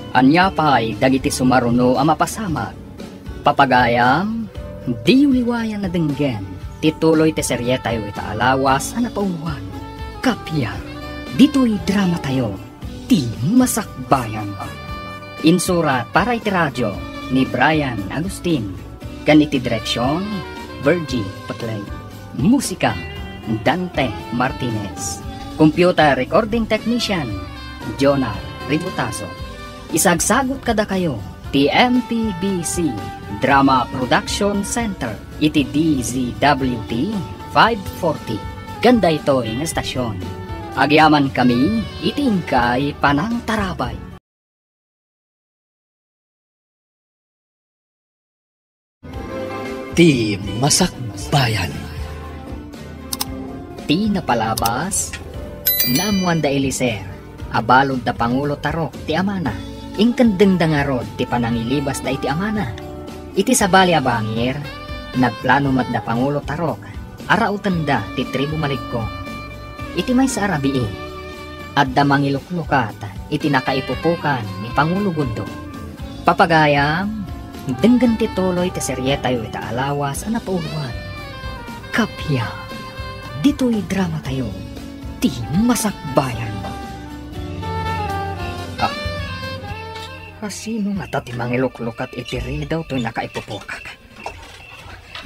Ania pay dagiti sumaruno a mapasamak? Papagayam, diyo liwayan a denggen ti tuloy ti serietayo ita a lawas a napauluan. Kappia, ditoy dramatayo, ti Masakbayan. Insurat para iti radio ni Brian Agustin, ken iti direksion, Virgie Peclay. Musika, Dante Martinez. Computer recording technician, Jonah Ributaso. Isagsagut kadakayo ti M P B C Drama Production Center iti D Z W T five forty ken daytoy nga estasion. Agyamankami iti inkay panangtarabay. Ti Masakbayan. Ti napalabas, naammuan da Elicer a balud da Pangulo Tarok ti amana. Inkendengda ngarud ti panangilibasda iti amana. Iti sabali a bangir, nagplano met da Pangulo Tarok a rautenda ti tribu Maligko. Iti maysa a rabii, adda mangiluklukat iti nakaipupokan ni Pangulo Gundo. Papagayam, denggen ti tuloy ti serietayo ita a lawas a napauluan. Kappia, ditoy dramatayo, ti Masakbayan. Ah, asino ngata ti mangiluklukat iti ridaw toy nakaipupokak?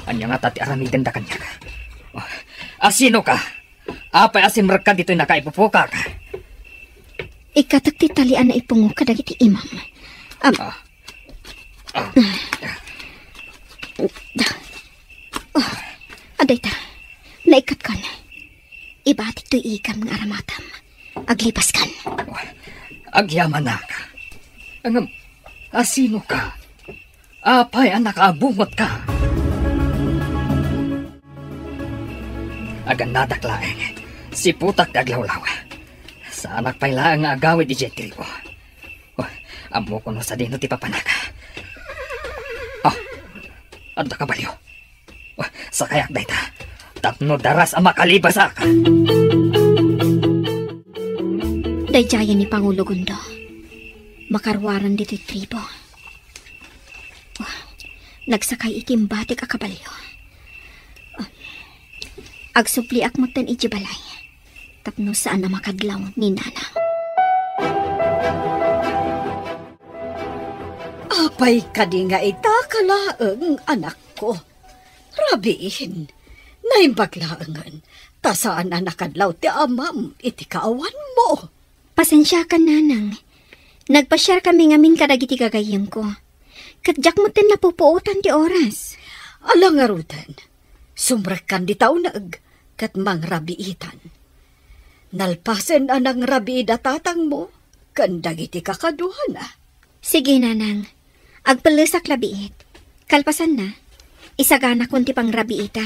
Ania ngata ti aramidenda kaniak? Ah, asino ka? Apay a simrekka ditoy nakaipupokak? Ikkatek ti tali a naipungo kadagiti imam. Am- Ah. Ah. Oh, adayta, naikkatkon. Ibatik toy ikam nga aramatam. Aglibaskan. Agyamanak. Ngem, asino ka? Apay a nakaabungotka? Agannadak laeng, siputak ti aglawlaw. Saanak pay laeng nga agawid idiay tribo. Oh, ammokon no sadino ti papanak. Oh, adda kabalio. Oh, sakayak dayta. Tapno daras a makalibasak. Daydiayen ni Pangulo Gundo. Makaruaran ditoy tribo. Nagsakay iti imbatik a kabalio. Agsubliak metten idiay balay tapno saan a makadlaw ni Nana. Apay kadi nga ita ka laeng, anakko? Rabiin, naimbag laengen, ta saan a nakadlaw ti amam iti kaawanmo. Pasensiakan, Nanang. Nagpasiarkami ngamin kadagiti gagayyemko. Ket diak metten napupuotan ti oras. Ala ngaruden, sumrekkan dita uneg ket mangrabiitan. Nalpasen a nangrabiida tatangmo ken dagiti kakaduana. Sige, Nanang. Agpellesak la biit. Kalpasanna, isaganakon ti pangrabiita.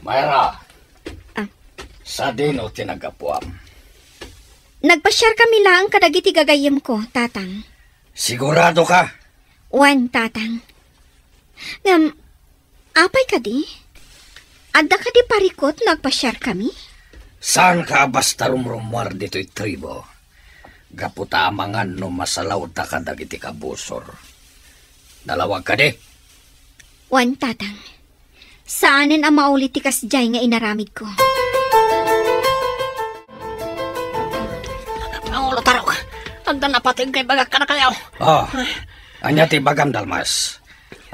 Myra, ah, sadino ti naggapuam? Nagpasiarkami laeng kadagiti gagayyemko, Tatang. Sigurado ka? Wen, Tatang. Ngem, apay kadi? Adda kadi parikut no agpasiarkami? Saanka a basta rumrumuar ditoy tribo, gapu ta amangan no masalaoda kadagiti kabusor. Nalawag kadi? Wen, Tatang. Saanen a mauli ti kasdiay nga inaramidko. Pangulo Tarok, adda napateg nga ibagak kadakayo. Oh, ania ti ibagam, Dalmas?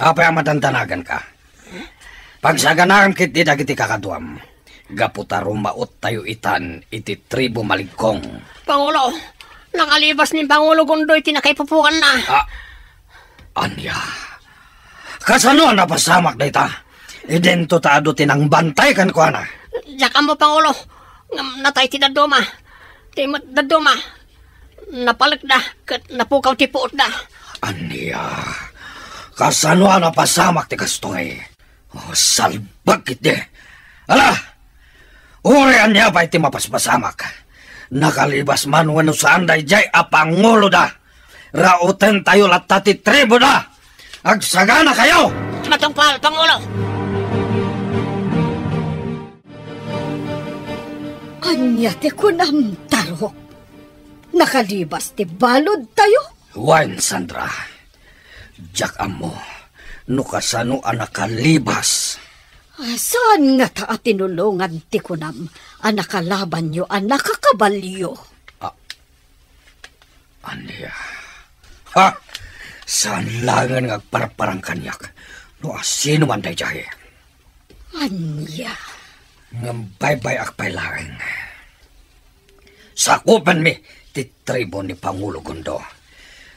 Apay a madandanaganka? Pagsaganaam ketdi dagiti kakaduam, gapu ta rumaottayo itan iti tribo Maligkong. Pangulo, nakalibas ni Pangulo Gondo iti nakaipupuganna. Ah, ania? Kasano a napasamak dayta? Idinto ta adu ti nangbantay kenkuana. Diak ammo, Pangulo, ngem natay ti dadduma. Ti met dadduma, napalekda ket napukaw ti puotda. Ania? Kasano a napasamak ti kastoy? Oh, salbag ketdi. Ala! Uray ania pay ti mapaspasamak. Nakalibas man wenno saan daydiay a panguloda. Rautentayo latta ti triboda. Agsaganakayo! Matungpal, Pangulo! Ania ti kunam, Tarok? Nakalibas ti baludtayo? Wen, Sandra. Diak ammo no kasano a nakalibas. Ah, saan ngata a tinulongan ti kunam a nakalabanyo a nakakabalio? Ah, ania? Ha? Saan laengen nga agparparang kaniak no asino man daydiay? Ania? Ngem baybay-ak pay laeng. Sakupenmi ti tribo ni Pangulo Gondo.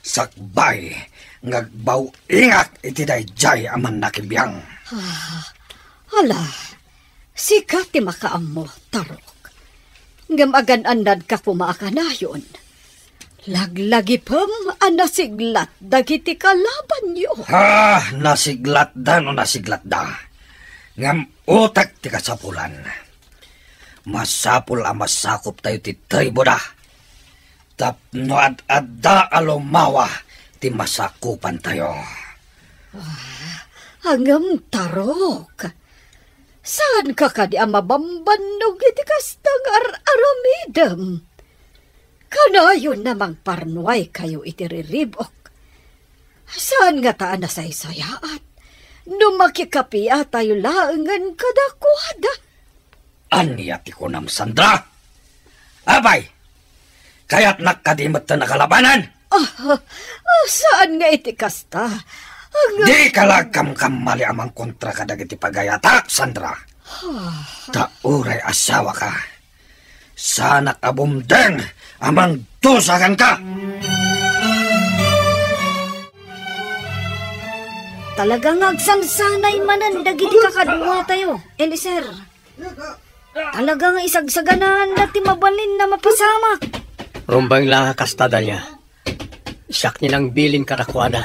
Sakbay nga agbaw-ingak iti daydiay a mannakibiang. Ah, ala, sika ti makaammo, Tarok. Ngem agan-annadka koma a kanayon. Laglagipem a nasiglat dagiti kalabanyo. Ah, nasiglatda no nasiglatda. Ngem utek ti kasapulan. Masapul a masakoptayo ti triboda. Tapno ad-adda a lumawa ti masakupantayo. Ah, ngem, Tarok, saanka kadi a mabambannog iti kasta nga ar-aramidem? Kanayon a mangparnuaykayo iti ririb-ok. Saan ngata a nasaysayaat no makikapiatayo laengen kadakuada? Ania ti kunam, Sandra? Apay, kayatnak kadi metten a kalabanen? Ah, ah, saan nga iti kasta. Ang Dika la agkamkamali a mangkontra kadagiti pagayatak, Sandra. Ah. Ta uray asawaka, saanak a bumdeng a mangdusa kenka. Talaga nga agsansanay manen dagiti kakaduatayo, Eliezer. Talaga nga isagsaganaanda ti mabalin a mapasamak. Rumbeng la nga kasta, Dalia. Siak ni nangbilin kadakuada,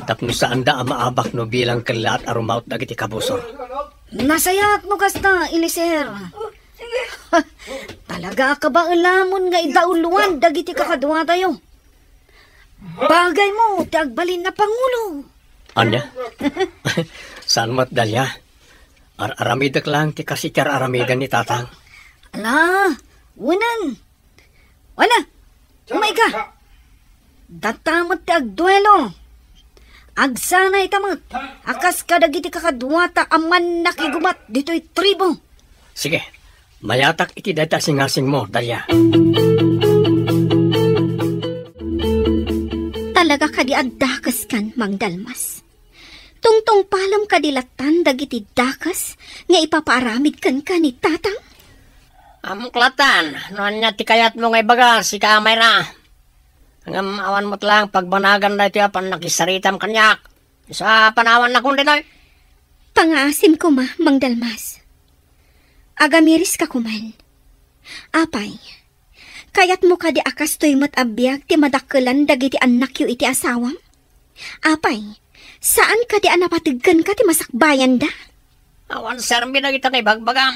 tapno saanda a maabak no bilang kellaat a rumaut dagiti kabusor. Nasayaat no kasta, Eliezer. Talaga a kabaelamon nga idauloan dagiti kakaduatayo. Bagaymo ti agbalin a pangulo. Ania? Saan met, Dalia. Ar-aramidek lang ti kas iti ar-aramiden ni Tatang. Ala, unan. Wala, umayka. Data met ti agduelo. Agsanayta met a kas kadagiti kakaduata a mannakigumat ditoy tribo. Sige, mayatak iti dayta a singasingmo, Dalia. Talaga kadi a dakeskan, Mang Dalmas? Tungtungpalem kadi lattan dagiti dakes nga ipapaaramid kenka ni Tatang? Ammok lattan no ania ti kayatmo nga ibaga, sika a Mayra. Ngem awan met laeng pagbanagan daytoy a pannakisaritam kaniak. Isu a panawannakon daytoy. Pangaasim koma, Mang Dalmas. Agamiriska koman. Apay, kayatmo kadi a kastoy met a biag ti madakkelan dagiti annakyo iti asawam? Apay, saan kadi a napateg kenka ti masakbayanda? Awan serbi dagita nga ibagbagam.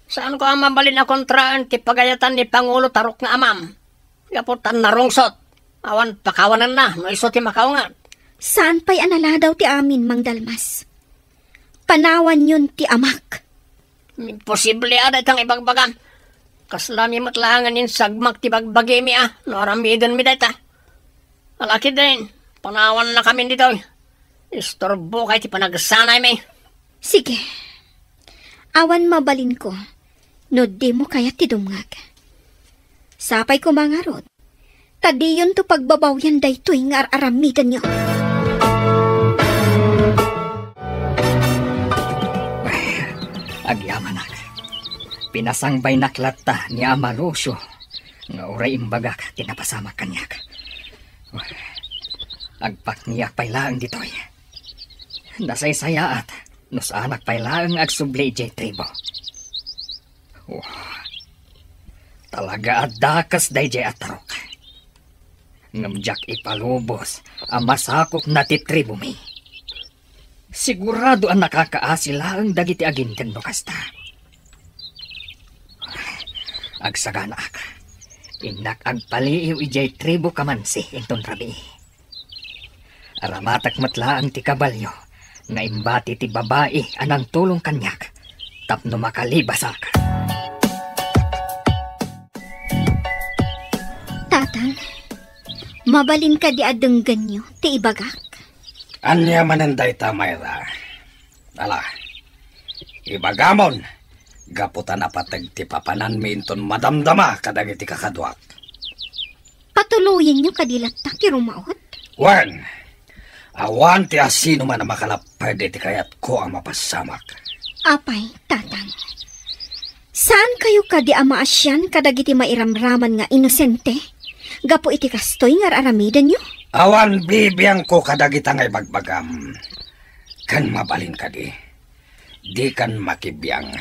Saanko a mabalin a kontraen ti pagayatan ni Pangulo Tarok nga amam. Gapu ta narungsot, awan pakawanenna no isu ti makaunget. Saan pay a naladaw ti amin, Mang Dalmas. Panawanyon ti amak. Imposible a dayta nga ibagbagam. Kaslami met laengen insagmak ti bagbagimi a no aramidenmi dayta. Ala ketdin, panawannakamin ditoy. Isturbokay ti panagsanaymi. Sige. Awan mabalinko no dimo kayat ti dumngeg. Sapay koma ngarud, ta diyonto pagbabawian daytoy nga ar-aramidenyo. Agyamanak. Pinasangbaynak latta ni Ama Lucio nga uray imbagak ti napasamak kaniak. Agpakniak pay laeng ditoy. Nasaysayaat no saanak pay laeng nga agsubli idiay tribo. Oh, talaga a dakes daydiay a tarok. Ngem diak ipalubos a masakopna ti tribomi. Sigurado a nakakaasi laeng dagiti aginteg no kasta. Agsaganaak, innak agpaliiw idiay tribo Kamansi inton rabii. Aramatek met laeng ti kabalio nga imbati ti babai a nangtulong kaniak tapno makalibasak. Tatang, mabalin kadi a denggenyo ti ibagak? Ania manen dayta, Mayra? Ala, ibagamon, gapu ta napateg ti papananmi inton madamdama kadagiti kakaduak. Patuloyenyo kadi latta ti rumaut? Wen, awan ti asinoman a makalapped iti kayatko a mapasamak. Apay, Tatang, saankayo kadi a maasian kadagiti mairamraman nga inosente gapu iti kastoy nga ar-aramidenyo? Awan bibiangko kadagita nga ibagbagam. Ken mabalin kadi, dikan makibiang,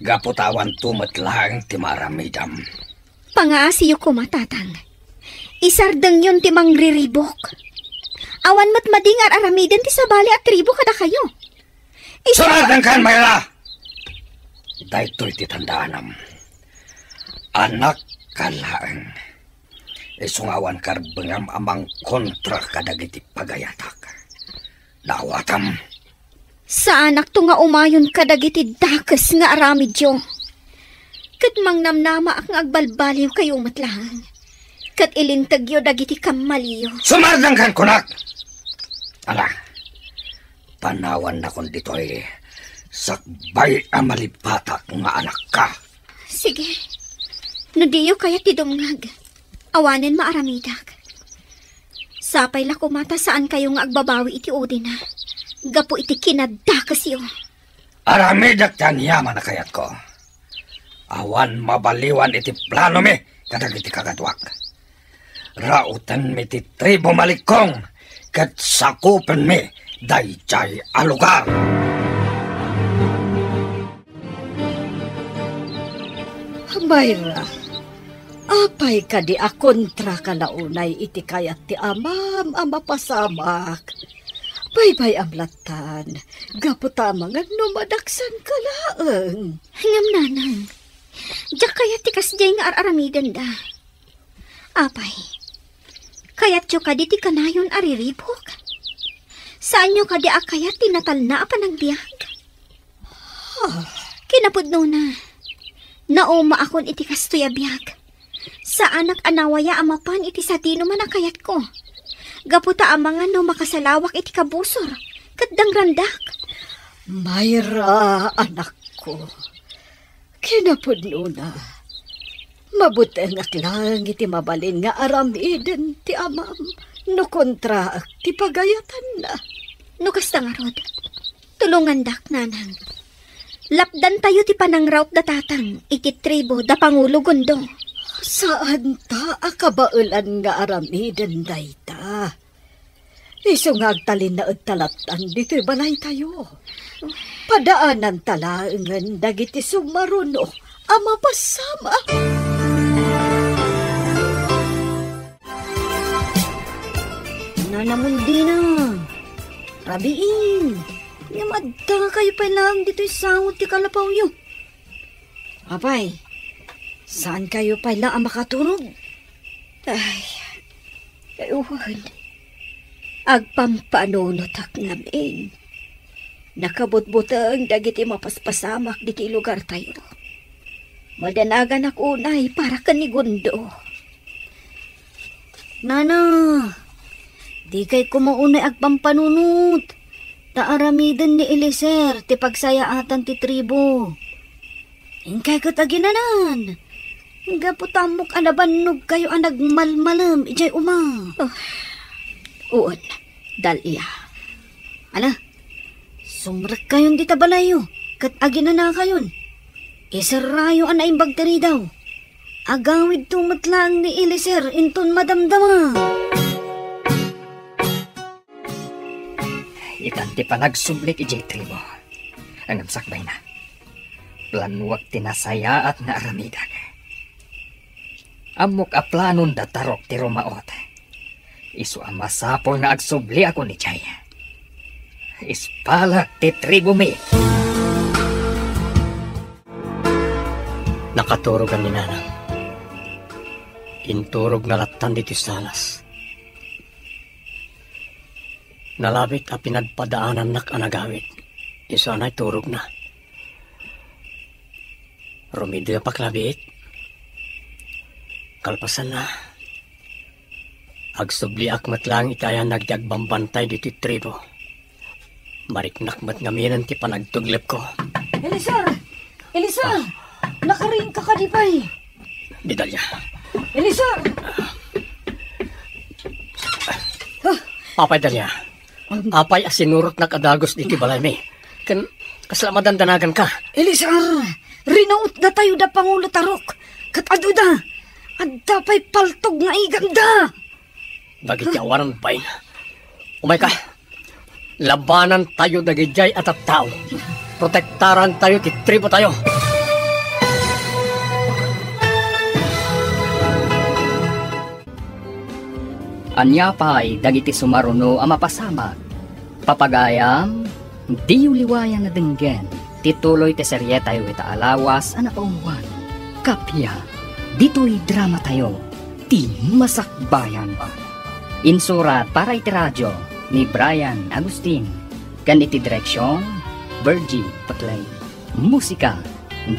gapu ta awanto met laeng ti maaramidam. Pangaasiyo koma, Tatang. Isardengyon ti mangriribuk. Awan met madi nga ar-aramiden ti sabali a tribo kadakayo. Isar- Sumardengkan, Mayra! Daytoy ti tandaanam. Anakka laeng. Isu nga awan karbengam a mangkontra kadagiti pagayatak. Daawatam. Saanakto nga umayon kadagiti dakes nga aramidyo. Ket mangnamnamaak nga agbalbaliwkayo met laeng. Ket ilintegyo dagiti kammaliyo. Sumardengkan, kunak! Ala, panawannakon ditoy sakbay a malipatak nga anakka. Sige. No diyo kayat ti dumngeg, awanen maaramidak. Sapay la koma ta saankayo nga agbabawi iti udina gapu iti kinadakesyo. Aramidek ti aniaman a kayatko. Awan mabaliwan iti planomi kadagiti kakaduak. Raotenmi ti tribo Malikkong ket sakupenmi daydiay a lugar. Mayra, apay kadi a kontraka la unay iti kayat ti amam a mapasamak? Baybay-am lattan, gapu ta amangan no madaksanka laeng. Ngem, nanang, diak kayat ti kasdiay nga ar-aramidenda. Apay, kayatyo kadi ti kanayon a riribuk? Saanyo kadi a kayat ti natalna a panagbiag? Ah, kinapudnona, naumaakon iti kastoy a biag. Saanak a nawaya a mapan iti sadinoman a kayatko. Gapu ta amangan no makasalawak iti kabusor, ket dangrandak. Mayra, anakko, kinapudnona, mabutengak laeng iti mabalin nga aramiden ti amam no kontraak ti pagayatanna. No kasta ngarud, tulongandak, nanang. Lapdantayo ti panangraut da tatang iti tribo da Pangulo Gondo. Saanta a kabaelan nga aramiden dayta. Isu nga agtalinaed ta lattan ditoy balaytayo. Padaananta laengen dagiti sumaruno a mapasamak. Nanang Undina, rabii, ngem adda kayo pay laeng ditoy sango ti kalapawyo. Apay, saankayo pay la a makaturog? Ay, ay, wen. Agpampanunotak ngamin. Nakabutbuteng dagiti mapaspasamak ditoy lugartayo. Madanaganak unay para ken ni Gundo. Nana, dikay koma unay agpampanunot. Ta aramiden ni Eliezer ti pagsayaatan ti tribu. Inkay ket aginanan. Gapu ta ammok a nabannogkayo a nagmalmalem idiay uma. Oh, wen, Dalia. Ala, sumrekkayon dita balayyo, ket aginanakayon. Iserrayo a naimbag ti ridaw. Agawidto met laeng ni Eliezer inton madamdama. Itan ti panagsublik idiay tribu. Ngem sakbayna, planuak ti nasayaat nga aramidek. Ammok a planon da Tarok ti rumaot. Isu a masapul nga agsubliakon idiay. Ispalak ti tribumi. Nakaturogan ni Nanang. Inturogna lattan ditoy salas. Nalabit a pinagpadaanannak a nagawid. Isu a naiturogna. Rumidepak labiit. Kalpasanna, agsubliak met laeng iti ayan dagiti agbambantay ditoy tribu. Mariknak met ngaminen ti panagtuglepko. Eliezer! Eliezer! Ah. Nakariingka kadi pay? Di Dalia. Eliezer! Apay, Dalia. Apay a sinurotnak a dagus ditoy balaymi? Ken kasla madandanaganka? Eliezer! Rinautdatayo da Pangulo Tarok. Ket aduda. Adda pay paltog nga iganda. Dagiti awanan bain. Umayka. Labanantayo dagidiay a tattao. Protektarantayo ti tributayo. Ania pay dagiti sumaruno a mapasamak? Papagayam, diyo liwayan a denggen ti tuloy ti serietayo ita a lawas a napauluan. Kappia, ditoy dramatayo, ti Masakbayan. Insurat para iti radio ni Brian Agustin, ken iti direksion, Virgie Paclay. Musika,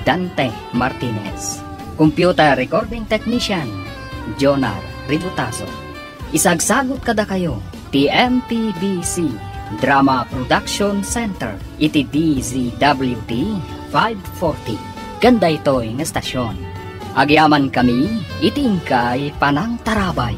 Dante Martinez. Computer recording technician, Jonar Ributaso. Isagsagut kadakayo ti M P B C Drama Production Center iti D Z W T five forty. Ken daytoy nga estasion, agyamankami iti inkay panangtarabay.